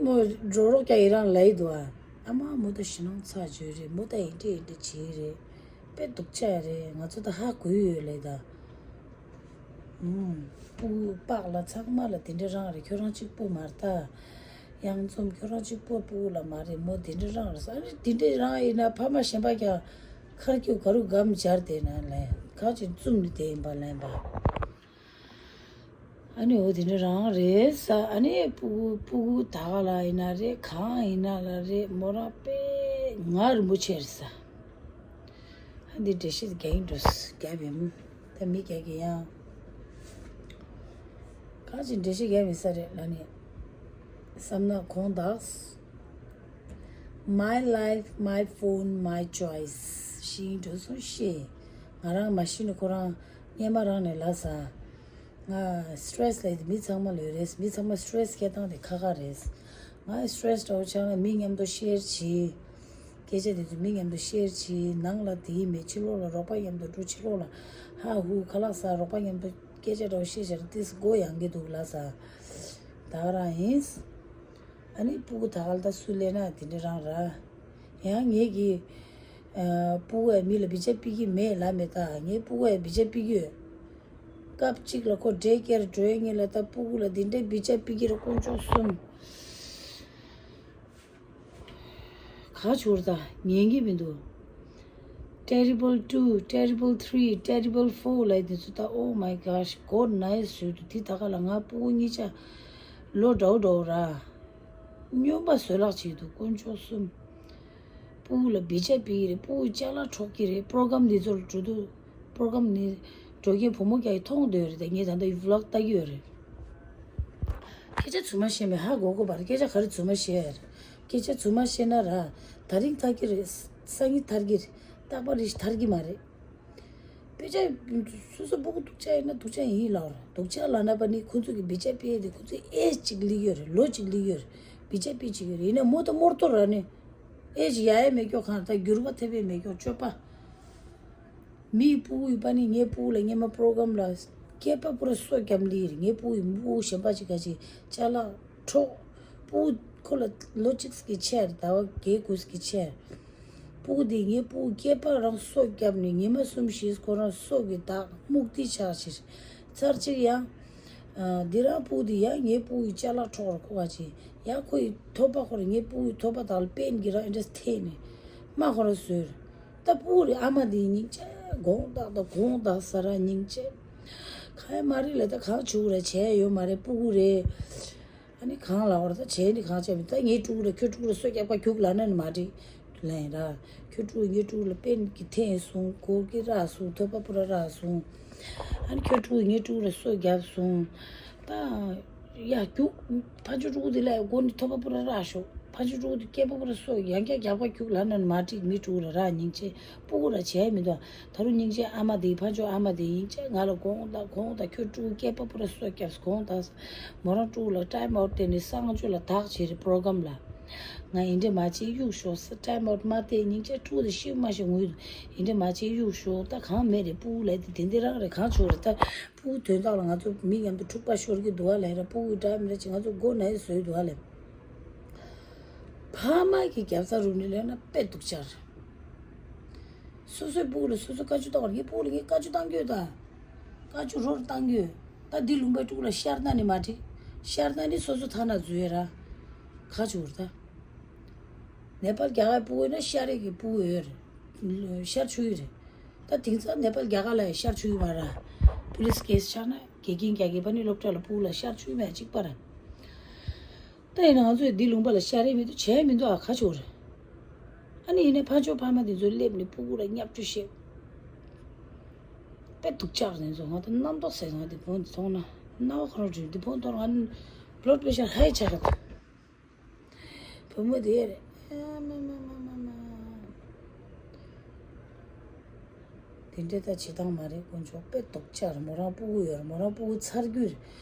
མོ་འགྲོ་རོགས་ཀྱང་ཡི་རང་ལ་ཡི་འདུག་ཨ། ཨ་མ་མོ་ད་ཞི་ནང་ཚ་བརྗོད་རེད། མོ་ད་ཡིན་འདྲེ་ཡིན་འདྲེ་བྱེད་རེད། དཔེ་སྡུག་ཅག་རེད། ང་ཚོ་ད་ཧ་གོ་ཡི་ཡོད་ལ་ཡི་ད། ཨུམ། སྤུ་གུ་པགས་ལ་ཚང་མ་ལ་དེ་འདྲ་རང་རེད། ཁྱོད་རང་གཅིག་པུ་མ་རེད་ད། གཡང་འཛོམས་ཁྱོད་རང་གཅིག་པུ་སྤུ་གུ་ལ་མ་རེད་མོ། དེ་འདྲ་རང་རེད་ས་རེད། དེ་འདྲ་རང་ཡིན་ན་ཕ་མ་གཞན་པ་ཀྱང་ཁར་ཁྱོད་ག་རུ་སྒམ་སྦྱར་དེ་ན་ལན་ཁ་ཅིག་བཙུམ་ནས་དེ་ཡིན་པ་ལན་པ། ཨ་ནི་འོ་དེ་འདྲ་རང་རེད་ས། ཨ་ནི་སྤུ་གུ་སྤུ་གུ་ད་ག་ལ་ཡིན་ན་རེད། གང་ཡིན་ན་ལ་རེད། མོ་རང་དཔེ་ང་རིན་པོ་ཆེ་རེད་ས། ཨ་འདི་འགྲེལ་བཤད་རྒྱག་ཡིན་འགྲོ་ས་རྒྱབ་ཡིན། ད་མི་རྒྱག་གི་ཡང་གང་ཅི་འགྲེལ་བཤད་རྒྱབ་ཡིན་ས་རེད་ལ་ནི། བསམ་ན་གོང་དག My life, my phone, my choice. ཤིང་འགྲོ་སོང་ཤེས། ང་རང་མ་ཤི་ནི་ཁོ་རང་སྔས་མ་རང་ནས་ལ་ས། ང་སི་ཊེ་རེ་སི་ལ་མི་ཚང་མ་ལོས་རེད། མི་ཚང་མ་སི་ཊེ་རེ་སི་སྐྱེ་སྟངས་དེ་ཁ་ཁ་རེད། ང་སི་ཊེ་རེ་སི་འདྲ་བོ་ཆགས་ན་མི་མཉམ་དུ་ཤེར་བྱེད། སྐད་ཆ་དེ་ཚོ་མི་མཉམ་དུ་ཤེར་བྱེད། ནང་ལ་དེའི་མེད་ཕྱི་ལོགས་ལ་རོགས་པ་མཉམ་དུ་འགྲོ། ཕྱི་ལོགས་ལ་ཧ་ཧུ་ཁ་ལག་ཟ། རོགས་པ་མཉམ་དུ་སྐད་ཆ་འདྲ་བོ་བཤད་བྱས་ཏིས་མགོ་ཡང་གི་འདུག་ལ་ས། ད་ག་རང་ཡིན། ཨ་ནི་སྤུ་གུ་ད་ག་ལ་ད་སུ་ལེན་ན་དེ་འདྲ་རང་ར། ཡང་ངེད་ཀྱི་ཨ་སྤུ་གུ་ཡ་མི་ལ་བི་ཅ་ཕི་གི་མེད་ལ་མེད། ད་ངའི་སྤུ་གུ་ཡ་བི་ཅ་ཕི་གི་ཡོད། སྐབས་གཅིག་ལ་ཁོ་ཌེ་ཀེར་འགྲོའི་ངེད་ལ་ད་སྤུ་གུ་ལ་དེ་འདྲའི་བི་ཅ་ཕི་གི་ར་དཀོན་མཆོག་གསུམ། ག་ཆུར་ད་ཉན་གི་མི་འདུག Terrible two, terrible three, terrible four ལ་དེ་ཚོ་ད། Oh my gosh, God nice ཞུ་དུ་དེ་ད་ག་ལ་ང་སྤུ་གུ་གཉིས་ཆ་ལོ་འདྲ་བོ་འདྲ་བོ་ར། སྨྱོན་པ་བཟོས་ལག་བྱེད་དུ་དཀོན་མཆོག་གསུམ། སྤུ་གུ་ལ་བི་ཅ་ཕི་གི་རེད། སྤུ་གུ་ཅ་ལག་འཕྲོག་གི་རེད། པོ་རོ་གྷ་རམ་འདི་ཚོ་ལ་འགྲོ་དུས་པོ་རོ་གྷ་རམ་ནི་འགྲོ་མཁན་བུ་མོ་རྒྱག་གི་མཐོང་འདོད་རེད། ད་ངས་ད་ལྟ་ཝི་ལོག་ལྟ་གི་ཡོད་རེད། སྐད་ཆ་རྫུན་མ་བཤད་མེད་ཧ་གོ་གོ་བར། སྐད་ཆ་ག་རེ་རྫུན་མ་བཤད་ཡ་རེད། སྐད་ཆ་རྫུན་མ་བཤད་ན་ར་ད་རིང་ཐར་གི་རེད། སང་ཉིན་ཐར་གི་རེད། རྟག་པར་རེ་ཞིག་ཐར་གི་མ་རེད། དཔེ་ཆ་སོ་སོ་སྤུ་གུ་སྡུག་ཅག་ཡིན་ན་སྡུག་ཅག་ཡིན་ལབ་ར། སྡུག་ཅག་ལབ་ན་པ་ནི་ཁོ་ཚོ་གི་བི་ཅ་ཕི་དེ་ཁོ་ཚོའི་ཨེ་ཇི་གཅིག་ལི་ཡོད་རེད། ལོ་གཅིག་ལི་ཡོད་རེད། བི་ཅ་ཕི་གཅིག་ཡོད་རེད། ཡིན་ན་མོ་ད་མོར་ཏོ་ར་ནི་ཨེ་ཇི་ཡ་ཡ་མེད་ཀྱོག་གང་ད་འགྱུར་བ་ཐེབས་པའི་མེད་ཀྱོག་སྤྱོད་པ། མིའི་སྤུ་གུ་ཡོད་པ་ནི་ངའི་སྤུ་གུ་ལ་སྔས་མ་པོ་རོ་གྷ་རམ་ལ་སྐྱེས་པ་པུ་ར་སོ་རྒྱབ་ལི་རེད། ངའི་སྤུ་གུ་ཡི་སྤུ་གུ་གཞན་པ་ཅིག་ག་ཅིག་ཅ་ལག་འཕྲོག་སྤུ་གུ་ཁོ་ལ་ལོ་གཅིག་གི་ཆེད་ཟླ་བ་བརྒྱད་དགུ་གི་ཆེད། སྤུ་གུ་དེ་ངའི་སྤུ་གུ་སྐྱེས་པ་རང་སོ་བརྒྱབ་ནས་ཉི་མ་གསུམ་བཞི་ཁོ་རང་སོ་གི་བདག་སྨུག་ཏི་ཆགས་ཕྱིར། ཚར་གཅིག་ཡང་། ཨ། འདི་རང་སྤུ་གུ་དེ་ཡང་ངའི་སྤུ་གུའི་ཅ་ལག་འཕྲོག་ར་ཁོ་ག་ཅིག་ཡང་ཁོ་ཡི་ཐོད་པ་ཁོ་ར་ངའི་སྤུ་གུའི་ཐོད་པ་དག་ལ་པེན་གྱི་རང་ཨེ་འདྲས་འཐེན་ནས་རྨ་ཁོ་ར་བཟོས་ར། ད་སྤུ་གུ་རེ་ཨ་མ་དེ་སྙིང་རྗེ་དགོངས་དག་དང་དགོངས་དག་ས་ར་སྙིང་རྗེ། གང་ཡང་མ་རེད་ལ་ད་གང་བྱུང་རེད་བྱས་ཡོད་མ་རེད་སྤུ་གུ་རེད། ཨ་ནི་གང་ལ་བར་ད་བྱས་ནི་གང་བྱས་མི་ད་ངའི་ཕྲུ་གུ་ལ་ཁྱོད་ཕྲུ་གུ་ལ་སོ་རྒྱག་པ་རྒྱུག་ལ་ན་ནི་མ་འགྲིག་ལན་ར། ཁྱོད་ཕྲུ་གུ་ངའི་ཕྲུ་གུ་ལ་པེན་གྱི་འཐེན་སོང་གོར་གྱི་རག་སོང་ཐོད་པ་པུ་ར་རག་སོང་། ཨ་ནི་ཁྱོད་ཕྲུ་གུ་ངའི་ཕྲུ་གུ་ལ་སོ་རྒྱབ་སོང་། ད་ཡ་རྒྱུག་ཕ་ཆོ་ཕྲུ་གུ་དེ་ལ་མགོ་ནི་ཐོད་པ་པུ་ར་རག་ཤོག་ཕ་ཆོ་ཕྲུ་གུ་དེ་སྐེད་པ་པུ་ར་སོ་ཡང་བསྐྱར་རྒྱག་པ་རྒྱུག་ལ་ན་ནི་མ་འགྲིག་མི་ཕྲུ་གུ་ལ་རག་སྙིང་རྗེ་སྤུ་གུ་ར་བྱས་མི་འདུག་ད་རུང་སྙིང་རྗེ་ཨ་མ་དེ་ཕ་ཆོ་ཨ་མ་དེ་ཡིན་ཅེས་ང་ལ་དགོངས་དག་དགོངས་དག་ཁྱོད་ཕྲུ་གུ་སྐེད་པ་པུ་ར་སོ་རྒྱབ་དགོངས་དག་མོ་རང་ཕྲུ་གུ་ལ་ཊའིམ་ཨའུཊ་སྟེར་ནས་གསང་སྤྱོད་ལ་དག་བྱེད་རེད་པོ་རོ་གྷ་རམ་ལ། ང་ཨེ་འདྲས་མ་བྱེད་གཡུག་ཞོག་ས་ཊའིམ་ཨའུཊ་མ་སྟེར་སྙིང་རྗེ་ཕྲུ་གུ་དེ་ཤི་མ་ཤི་ངུས་འདུག་ཨེ་འདྲས་མ་བྱེད་གཡུག་ཞོག་ད་གང་མེད་རེད་སྤུ་གུ་ལ་དེ་དེ་འདི་རང་རེད་གང་བྱུང་རེད་ད་སྤུ་གུ་དོན་དག་ལ་ང་ཚོ་མི་མཉམ་དུ་འཁྲུག་པ་ཤོར་གྱི་འདུག་བ་ལས་ར་སྤུ་གུ་འདྲ་མི་འདྲ་ཅིག་ང་ཚོ་མགོ་ན་ཡི་བཟོས་འདུག་བ་ལས། ཕ་མ་གི་རྒྱབ་རྩ་རུབ་ནས་ལས་ན་དཔེ་སྡུག་ཅག་རེད། སོ་སོའི་སྤུ་གུ་ལ་སོ་སོ་བཀའ་བཀྱོན་བཏང་བ་ངའི་སྤུ་གུ་ལ་ངས་བཀའ་བཀྱོན་བཏང་གི་ཡོད་ད། བཀའ་བཀྱོན་རོར་བཏང་གི་ཡོད། ད་འདི་ལུང་པའི་ཕྲུ་གུ་ལ་ཤར་ན་ནི་མ་འགྲིག་ཤར་ན་ནི་སོ་སོ་ཐ་ན་འཛུལ་ཡོད་ར། ཁ་ཆུ་བུར་ད། ནེ་པཱལ་རྒྱ་གར་སྤུ་གུ་ཡོད་ན་ཤར་རེ་གི་སྤུ་གུ་ཡོད་རེད། ཤར་ཆུ་ཡི་རེད། ད་དེང་སང་ནེ་པཱལ་རྒྱ་གར་ལ་ཡང་ཤར་ཆུ་ཡི་མ་ར། པུ་ལིས་ཀེ་སི་ཆགས་ན་དགེ་རྒན་རྒྱ་གི་པ་ནི་སློབ་གྲྭ་ལ་སྤུ་གུ་ལ་ཤར་ཆུ་ཡི་མ་གཅིག་པ་ར། ད་ཡིན་ན་ང་ཚོས་འདི་ལུང་པ་ལ་ཤར་རེ་མི་འདུག་བྱས་མི་འདུག་ཨ་ཁ་ཆུ་བུར། ཨ་ནི་ཡིན་ནའི་ཕ་ཆོས་ཕ་མ་དེ་ཚོ་སླེབས་ནས་སྤུ་གུ་ལ་བརྙས་བཅོས་བྱེད། དཔེ་སྡུག་ཅག་རེད་ཚོ་ང་ད་རྣམ་རྟོག་ཟེར་ང་དེ་བོང་དེ་མཐོང་ན་རྣ་བ་ཁ་རོག་འདྲི་དེ་བོང་མཐོང་ང་བློ་པེ་ཤ་ཧའི་ཆགས་ཀྱི་འདུག་བུ་མོ་དེ་རེད། ཨ་མ་མ་མ་མ་མ། དེ་འདྲའི་ད་བྱེད་སྟངས་མ་རེད་དཀོན་མཆོག་དཔེ་སྡུག་ཅག་རེད་མོ་རང་སྤུ་གུ་ཡོད་རེད་མོ་རང་སྤུ་གུ་ཚར་རྒྱུ་རེད།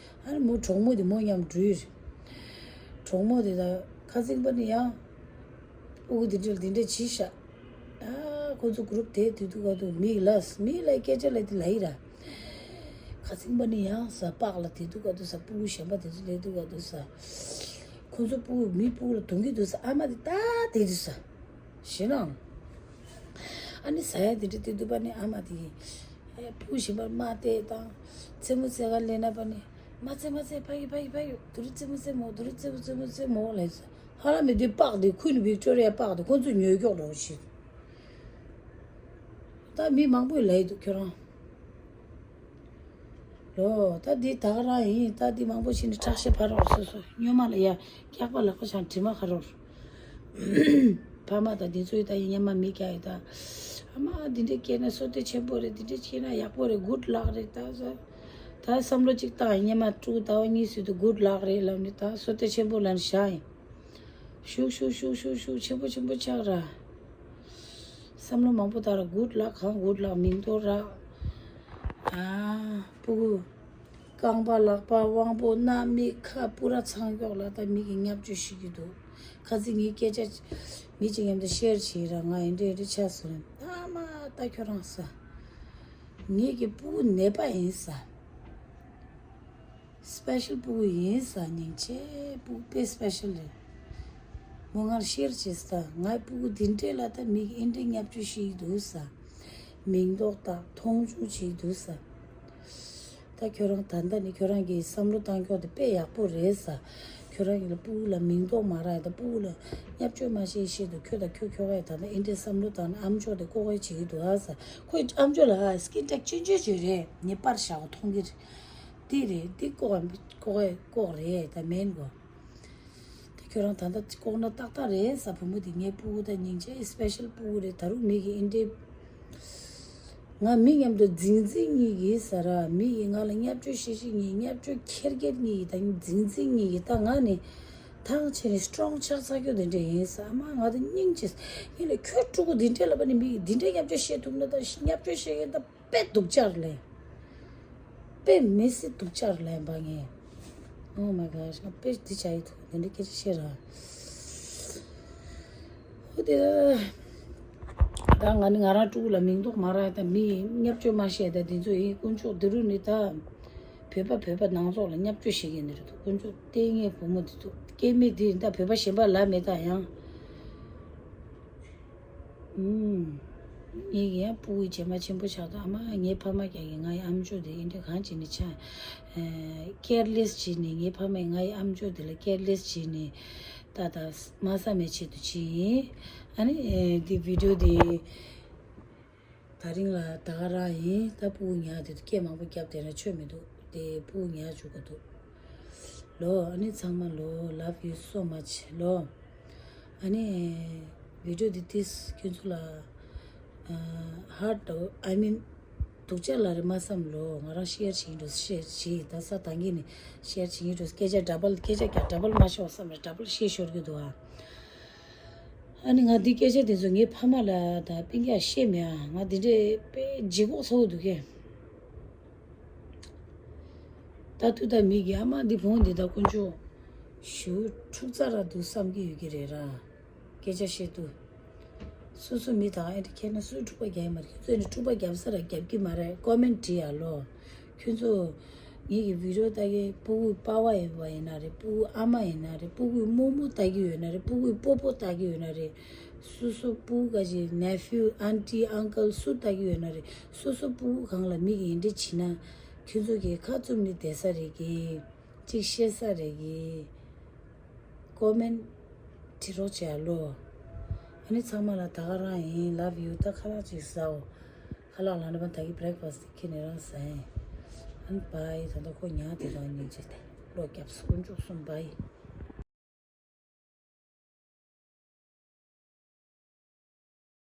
ཨ་ནི་མོ་གྲོགས་མོ་དེ་མོ་མཉམ་འགྲུལ་རེད། གྲོགས་མོ་དེ་ད་ཁ་སེང་པ་ནི་ཡང་། སྤུ་གུ་འདི་འདྲ་འདི་འདྲ་བྱས་ཤག་ཨ་ཁོ་ཚོ་གུ་རུབ་དེ་དུས་དུས་ག་དུས་མིག་ལ་མིག་ལ་སྐད་ཆ་ལ་དེ་ལ་ཡི་ར། ཁ་སེང་པ་ནི་ཡང་ས་པགས་ལ་དེ་དུས་ག་དུས་ས་སྤུ་གུ་གཞན་པ་དེ་ཚོ་ལས་དུས་ག་དུས་ས། ཁོ་ཚོ་སྤུ་གུ་མི་སྤུ་གུ་ལ་དུང་གི་དུས་ས་ཨ་མ་དེ་ད་དེ་དུས་ས། ཞེ་ན། ཨ་ནི་ས་ཡ་དེ་འདྲ་དེ་དུས་པ་ནི་ཨ་མ་དེ། ཨེ་སྤུ་གུ་གཞན་པ་མ་དེ་དང་། རྩེད་མོ་རྩེ་ག་ལས་ན་པ་ནི། མ་རྩེ་མ་རྩེ་ཕ་གི་ཕ་གི་ཕ་གི་དུ་རུ་རྩེད་མོ་རྩེ་མོ་དུ་རུ་རྩེད་མོ་རྩེད་མོ་རྩེད་མོ་ལས་ས། ཧ་ལམ་མི་དེ་པགས་དེ་ཁུ་ནི་བིག་ཏོ་རི་ཡ་པགས་དེ་ཁོ་ཚོས་ཉོས་ཀྱོག་རོགས་བྱེད། ད་མི་མང་པོས་ལས་འདུག་ཁྱོད་རང་། ལོ་ད་འདི་ད་ག་རང་ཡིན་ད་འདི་མང་པོ་ཞིག་ནི་ཁྲག་ཤེད་ཕ་རོགས་སོ་སོ་སྨྱོན་མ་ལ་ཡ་སྐྱག་པ་ལག་པ་ཆང་དྲི་མ་ཁ་རོགས། ཕ་མ་དང་འདི་ཚོའི་ད་ཡིན་སྙམ་མ་མི་རྒྱག་ཡི་ད། ཨ་མ་འདི་འདྲས་སྐྱེས་ན་བསོད་བདེ་ཆེན་པོ་རེད་འདི་འདྲས་སྐྱེས་ན་ཡག་པོ་རེད་གུད་ལག་རེད་ད། ད་བསམ་བློ་གཅིག་བཏང་སྙེ་མ་དཀྲུག་ཟླ་བ་གཉིས་ཟིན་དུ་གུད་ལག་རེད་ལབ་ནས་ད་བསོད་བདེ་ཆེན་པོ་ལབ་ནས་བཞག་ཡིན། ཤུགས་ཤུགས་ཤུགས་ཤུགས་ཤུགས་ཆེན་པོ་ཆེན་པོ་ཆགས་ར། བསམ་བློ་མང་པོ་བཏང་ར་གུད་ལག་གང་གུད་ལག་མིང་ཐོ་ར། ཨ་སྤུ་གུ། རྐང་པ་ལག་པ་དབང་པོ་སྣ་མིག་ཁ་སྤུ་ར་ཚང་ཀྱོག་ལ་ད་མི་གི་བརྙས་བཅོས་ཤིག་གི་འདུག་ཁ་ཚིག་ངའི་སྐད་ཆ་མི་གཅིག་མཉམ་དུ་ཤེར་བྱེད་ར་ང་ཨེ་འདྲ་ཨེ་འདྲ་ཆགས་སོང་ཨ་མ་ད་ཁྱོད་རང་ས། ངེད་ཀྱི་སྤུ་གུ་ནད་པ་ཡིན་ས། སི་པེ་ཤལ་སྤུ་གུ་ཡིན་ས་སྙིང་རྗེ་སྤུ་གུ་དཔེ་སི་པེ་ཤལ་རེད། མོ་ངར་ཤེར་བྱེད་ས་ངའི་སྤུ་གུ་འདི་འདྲས་ལ་ད་མི་གི་ཨེ་འདྲས་བརྙས་བཅོས་ཤིག་འདུག་ས། མིང་འདོགས་དང་མཐོང་ཆུང་བྱེད་འདུག་ས། ད་ཁྱོད་རང་ད་ལྟ་ནི་ཁྱོད་རང་གི་བསམ་བློ་བཏང་ཀྱོག་དེ་དཔེ་ཡག་པོ་རེད་ས། ཁྱོད་རང་གི་ལ་སྤུ་གུ་ལ་མིང་འདོགས་མ་རག་ཡ་ད་སྤུ་གུ་ལ་བརྙས་བཅོས་མ་བྱེད་ཤེས་འདུག་ཁྱོད་དང་ཁྱོད་ཁྱོད་ཀ་ཡ་ད་ལྟ་ཨེ་འདྲས་བསམ་བློ་བཏང་ན་ཨམ་ཅོག་དེ་ལྐོག་གཡོ་བྱེད་ཀྱི་འདུག་ཨ་ས། ཁོས་ཨམ་ཅོག་ལ་ཨ་སི་ཀིན་ཊེག་ཆུང་ཆུང་ཅིག་རེད་ངས་པར་བཞག་གོ་མཐོང་གི་རེད། འདི་རེད་འདི་ལྐོག་ལྐོག་ལྐོག་རེད་ད་མིན་གོ། ད་ཁྱོད་རང་ད་ལྟ་ལྐོག་ན་ཏག་ཏག་རེད་ས་བུ་མོ་འདི་ངའི་སྤུ་གུ་ད་སྙིང་རྗེ་སི་པེ་ཤལ་སྤུ་གུ་རེད་ད་རུང་མི་གི་ཨིན་འདྲེ། ང་མི་མཉམ་དུ་འཛིང་འཛིང་གཉིས་ཀྱིས་ས་ར་མི་ཡི་ང་ལ་བརྙས་བཅོས་བྱེད་བྱེད་གཉིས་བརྙས་བཅོས་ཁྱེར་ཁྱེར་གཉིས་ཀྱིས་ད་འཛིང་འཛིང་གཉིས་ཀྱིས་ད་ང་ནི་ཐང་ཆད་ནས་སི་ཊོང་ཆགས་ཚར་རྒྱུ་དེ་འདྲ་ཡིན་ས་ཨ་མ་ང་ད་སྙིང་རྗེ་ཡིན་ལ་ཁྱོད་ཕྲུ་གུ་འདི་འདྲ་ལབ་པ་ནི་མི་ཡི་འདི་འདྲ་བརྙས་བཅོས་བྱེད་ཐུབ་ན་ད་བརྙས་བཅོས་བྱེད་མཁན་ད། དཔེ་སྡུག་ཅག་ལས། དཔེ་མི་སྲིད་སྡུག་ཅག་ལས་འབའ་ངས། Oh my gosh ང་དཔེ་འདི་བྱ་ཡི་ཐུག་འདི་འདྲ་སྐད་ཆ་བཤད་ར། ཧོ་དེ། ད་ང་ནི་ང་རང་ཕྲུ་གུ་ལ་མིང་འདོགས་མ་རག་ད་མི་ཡིས་བརྙས་བཅོས་མ་བཤད་ད་འདི་ཚོ་ཡིན་དཀོན་མཆོག་འདི་རུ་ནི་ད། བོད་པ་བོད་པ་ནང་ཚོགས་ལ་བརྙས་བཅོས་བྱེད་མཁན་འདི་རེད་འདུག་དཀོན་མཆོག་ལྟས་ངན་བུ་མོ་འདི་ཚོ། སྐྱེ་མི་འདི་ད་བོད་པ་གཞན་པ་ལབ་མེད་ད་ཡང་། ཨུམ། ངེད་ཀྱི་ཡང་སྤུ་གུའི་རྗེས་མ་ཆེན་པོ་ཆགས་ད་ཨ་མ། ངའི་ཕ་མ་ཀྱང་གི་ང་ཡི་ཨམ་ཅོག་དེ་ཨིན་དྲི་གང་བྱས་ནས་ཆ། ཀེར་ལེས་བྱས་ནས་ངའི་ཕ་མས་ང་ཡི་ཨམ་ཅོག་དེ་ལ་ཀེར་ལེས་བྱས་ནས་ད་ད་མ་བསམ་པའི་ཆེད་དུ་བྱས་ཡིན། ཨ་ནི་འདི་བི་ཌིའོ་འདི། ད་རིང་ལ་ད་ག་རང་ཡིན། ད་སྤུ་གུ་ཉར་དེ་དུ་སྐད་མང་པོ་བརྒྱབ་དེ་ན་ཆོ་མི་འདུག་དེ་སྤུ་གུ་ཉར་བཅུག་ག་འདུག་ལོ། ཨ་ནི་ཚང་མ་ལོ། Love you so much ལོ། ཨ་ནི་བི་ཌིའོ་འདི་ཏིས་ཁྱོད་ཚོ་ལ་ཧར་ཊི་I mean སྡུག་ཅག་ལ་རེ་མ་བསམ་ལོ། ང་རང་ཤེར་བྱེད་ཀྱི་འགྲོ། ཤེར་བྱེད་ད་ས་དང་གི་ནི་ཤེར་བྱེད་ཀྱི་འགྲོ། སྐད་ཆ་ཌ་བལ་སྐད་ཆ་ཀྱང་ཌ་བལ་མ་ཤོར་བསམ་རེ་ཌ་བལ་ཤེར་ཤོར་གི་འདུག་ཨ། ཨ་ནི་ང་འདི་སྐད་ཆ་དེ་ཚོ་ངའི་ཕ་མ་ལ་ད་སྤུན་ཀྱག་བཤད་མེད་ཨ། ང་འདི་འདྲའི་དཔེ་ལྗིད་ཁོག་ཚ་བོ་འདུག་གས། ད་ཐུག་ད་མི་གི་ཨ་མ་འདི་བོང་འདི་ད་དཀོན་མཆོག་ཞུ་འཁྲུག་རྩ་ར་འདུག་བསམ་གི་ཡོད་ཀྱི་རེད་ར། སྐད་ཆ་བཤད་དུས། སོ་སོ་མི་དང་ཨེ་འདྲ་ཁྱེད་ན་སུས་འཁྲུག་པ་རྒྱག་ཡ་མ་རེད། ཁྱོད་ཚོས་ནི་འཁྲུག་པ་རྒྱབ་ས་ར་རྒྱབ་ཀྱི་མ་རེད། ཀོ་མེན་བྲིས་ཡ་ལོ། ཁྱོད་ཚོ་ངེད་ཀྱི་བི་ཌིའོ་ལྟ་གི་སྤུ་གུའི་པ་ཕ་ཡིན་པ་ཡིན་ན་རེད། སྤུ་གུའི་ཨ་མ་ཡིན་ན་རེད། སྤུ་གུའི་རྨོ་མོ་ལྟ་གི་ཡོད་ན་རེད། སྤུ་གུའི་སྤོ་སྤོ་ལྟ་གི་ཡོད་ན་རེད། སོ་སོ་སྤུ་གུ་ག་ཅིག་ནེ་ཕིའུ་ཨན་ཊི་ཨང་ཀལ་སུ་ལྟ་གི་ཡོད་ན་རེད། སོ་སོ་སྤུ་གུ་གང་ལ་མི་གི་ཡིན་འདྲི་བྱེད་ན་ཁྱོད་ཚོ་གི་ཁ་བཙུམ་ནས་བསྡད་ས་རེད་གི། གཅིག་བཤད་ས་རེད་གི། ཀོ་མེན་བྲིས་རོགས་བྱས་ཨ་ལོ། ཨ་ནི་ཚང་མ་ལ་ད་ག་རང་ཡིན། Love you ད་ཁ་ལག་ཅིག་ཟའོ། ཁ་ལག་ལ་ནི་པ་ད་གི་བྷི་རེག་ཕ་སི་ཁྱེད་ནི་རང་ཟ་ཡིན། ཨ་ནི་བྷའི། ད་ལྟ་ཁོ་ཉག་དེ་རང་ཉིན་བྱས་ཏེ་ལོ་རྒྱབ་སོང་འཇོག་སོང་བྷའི།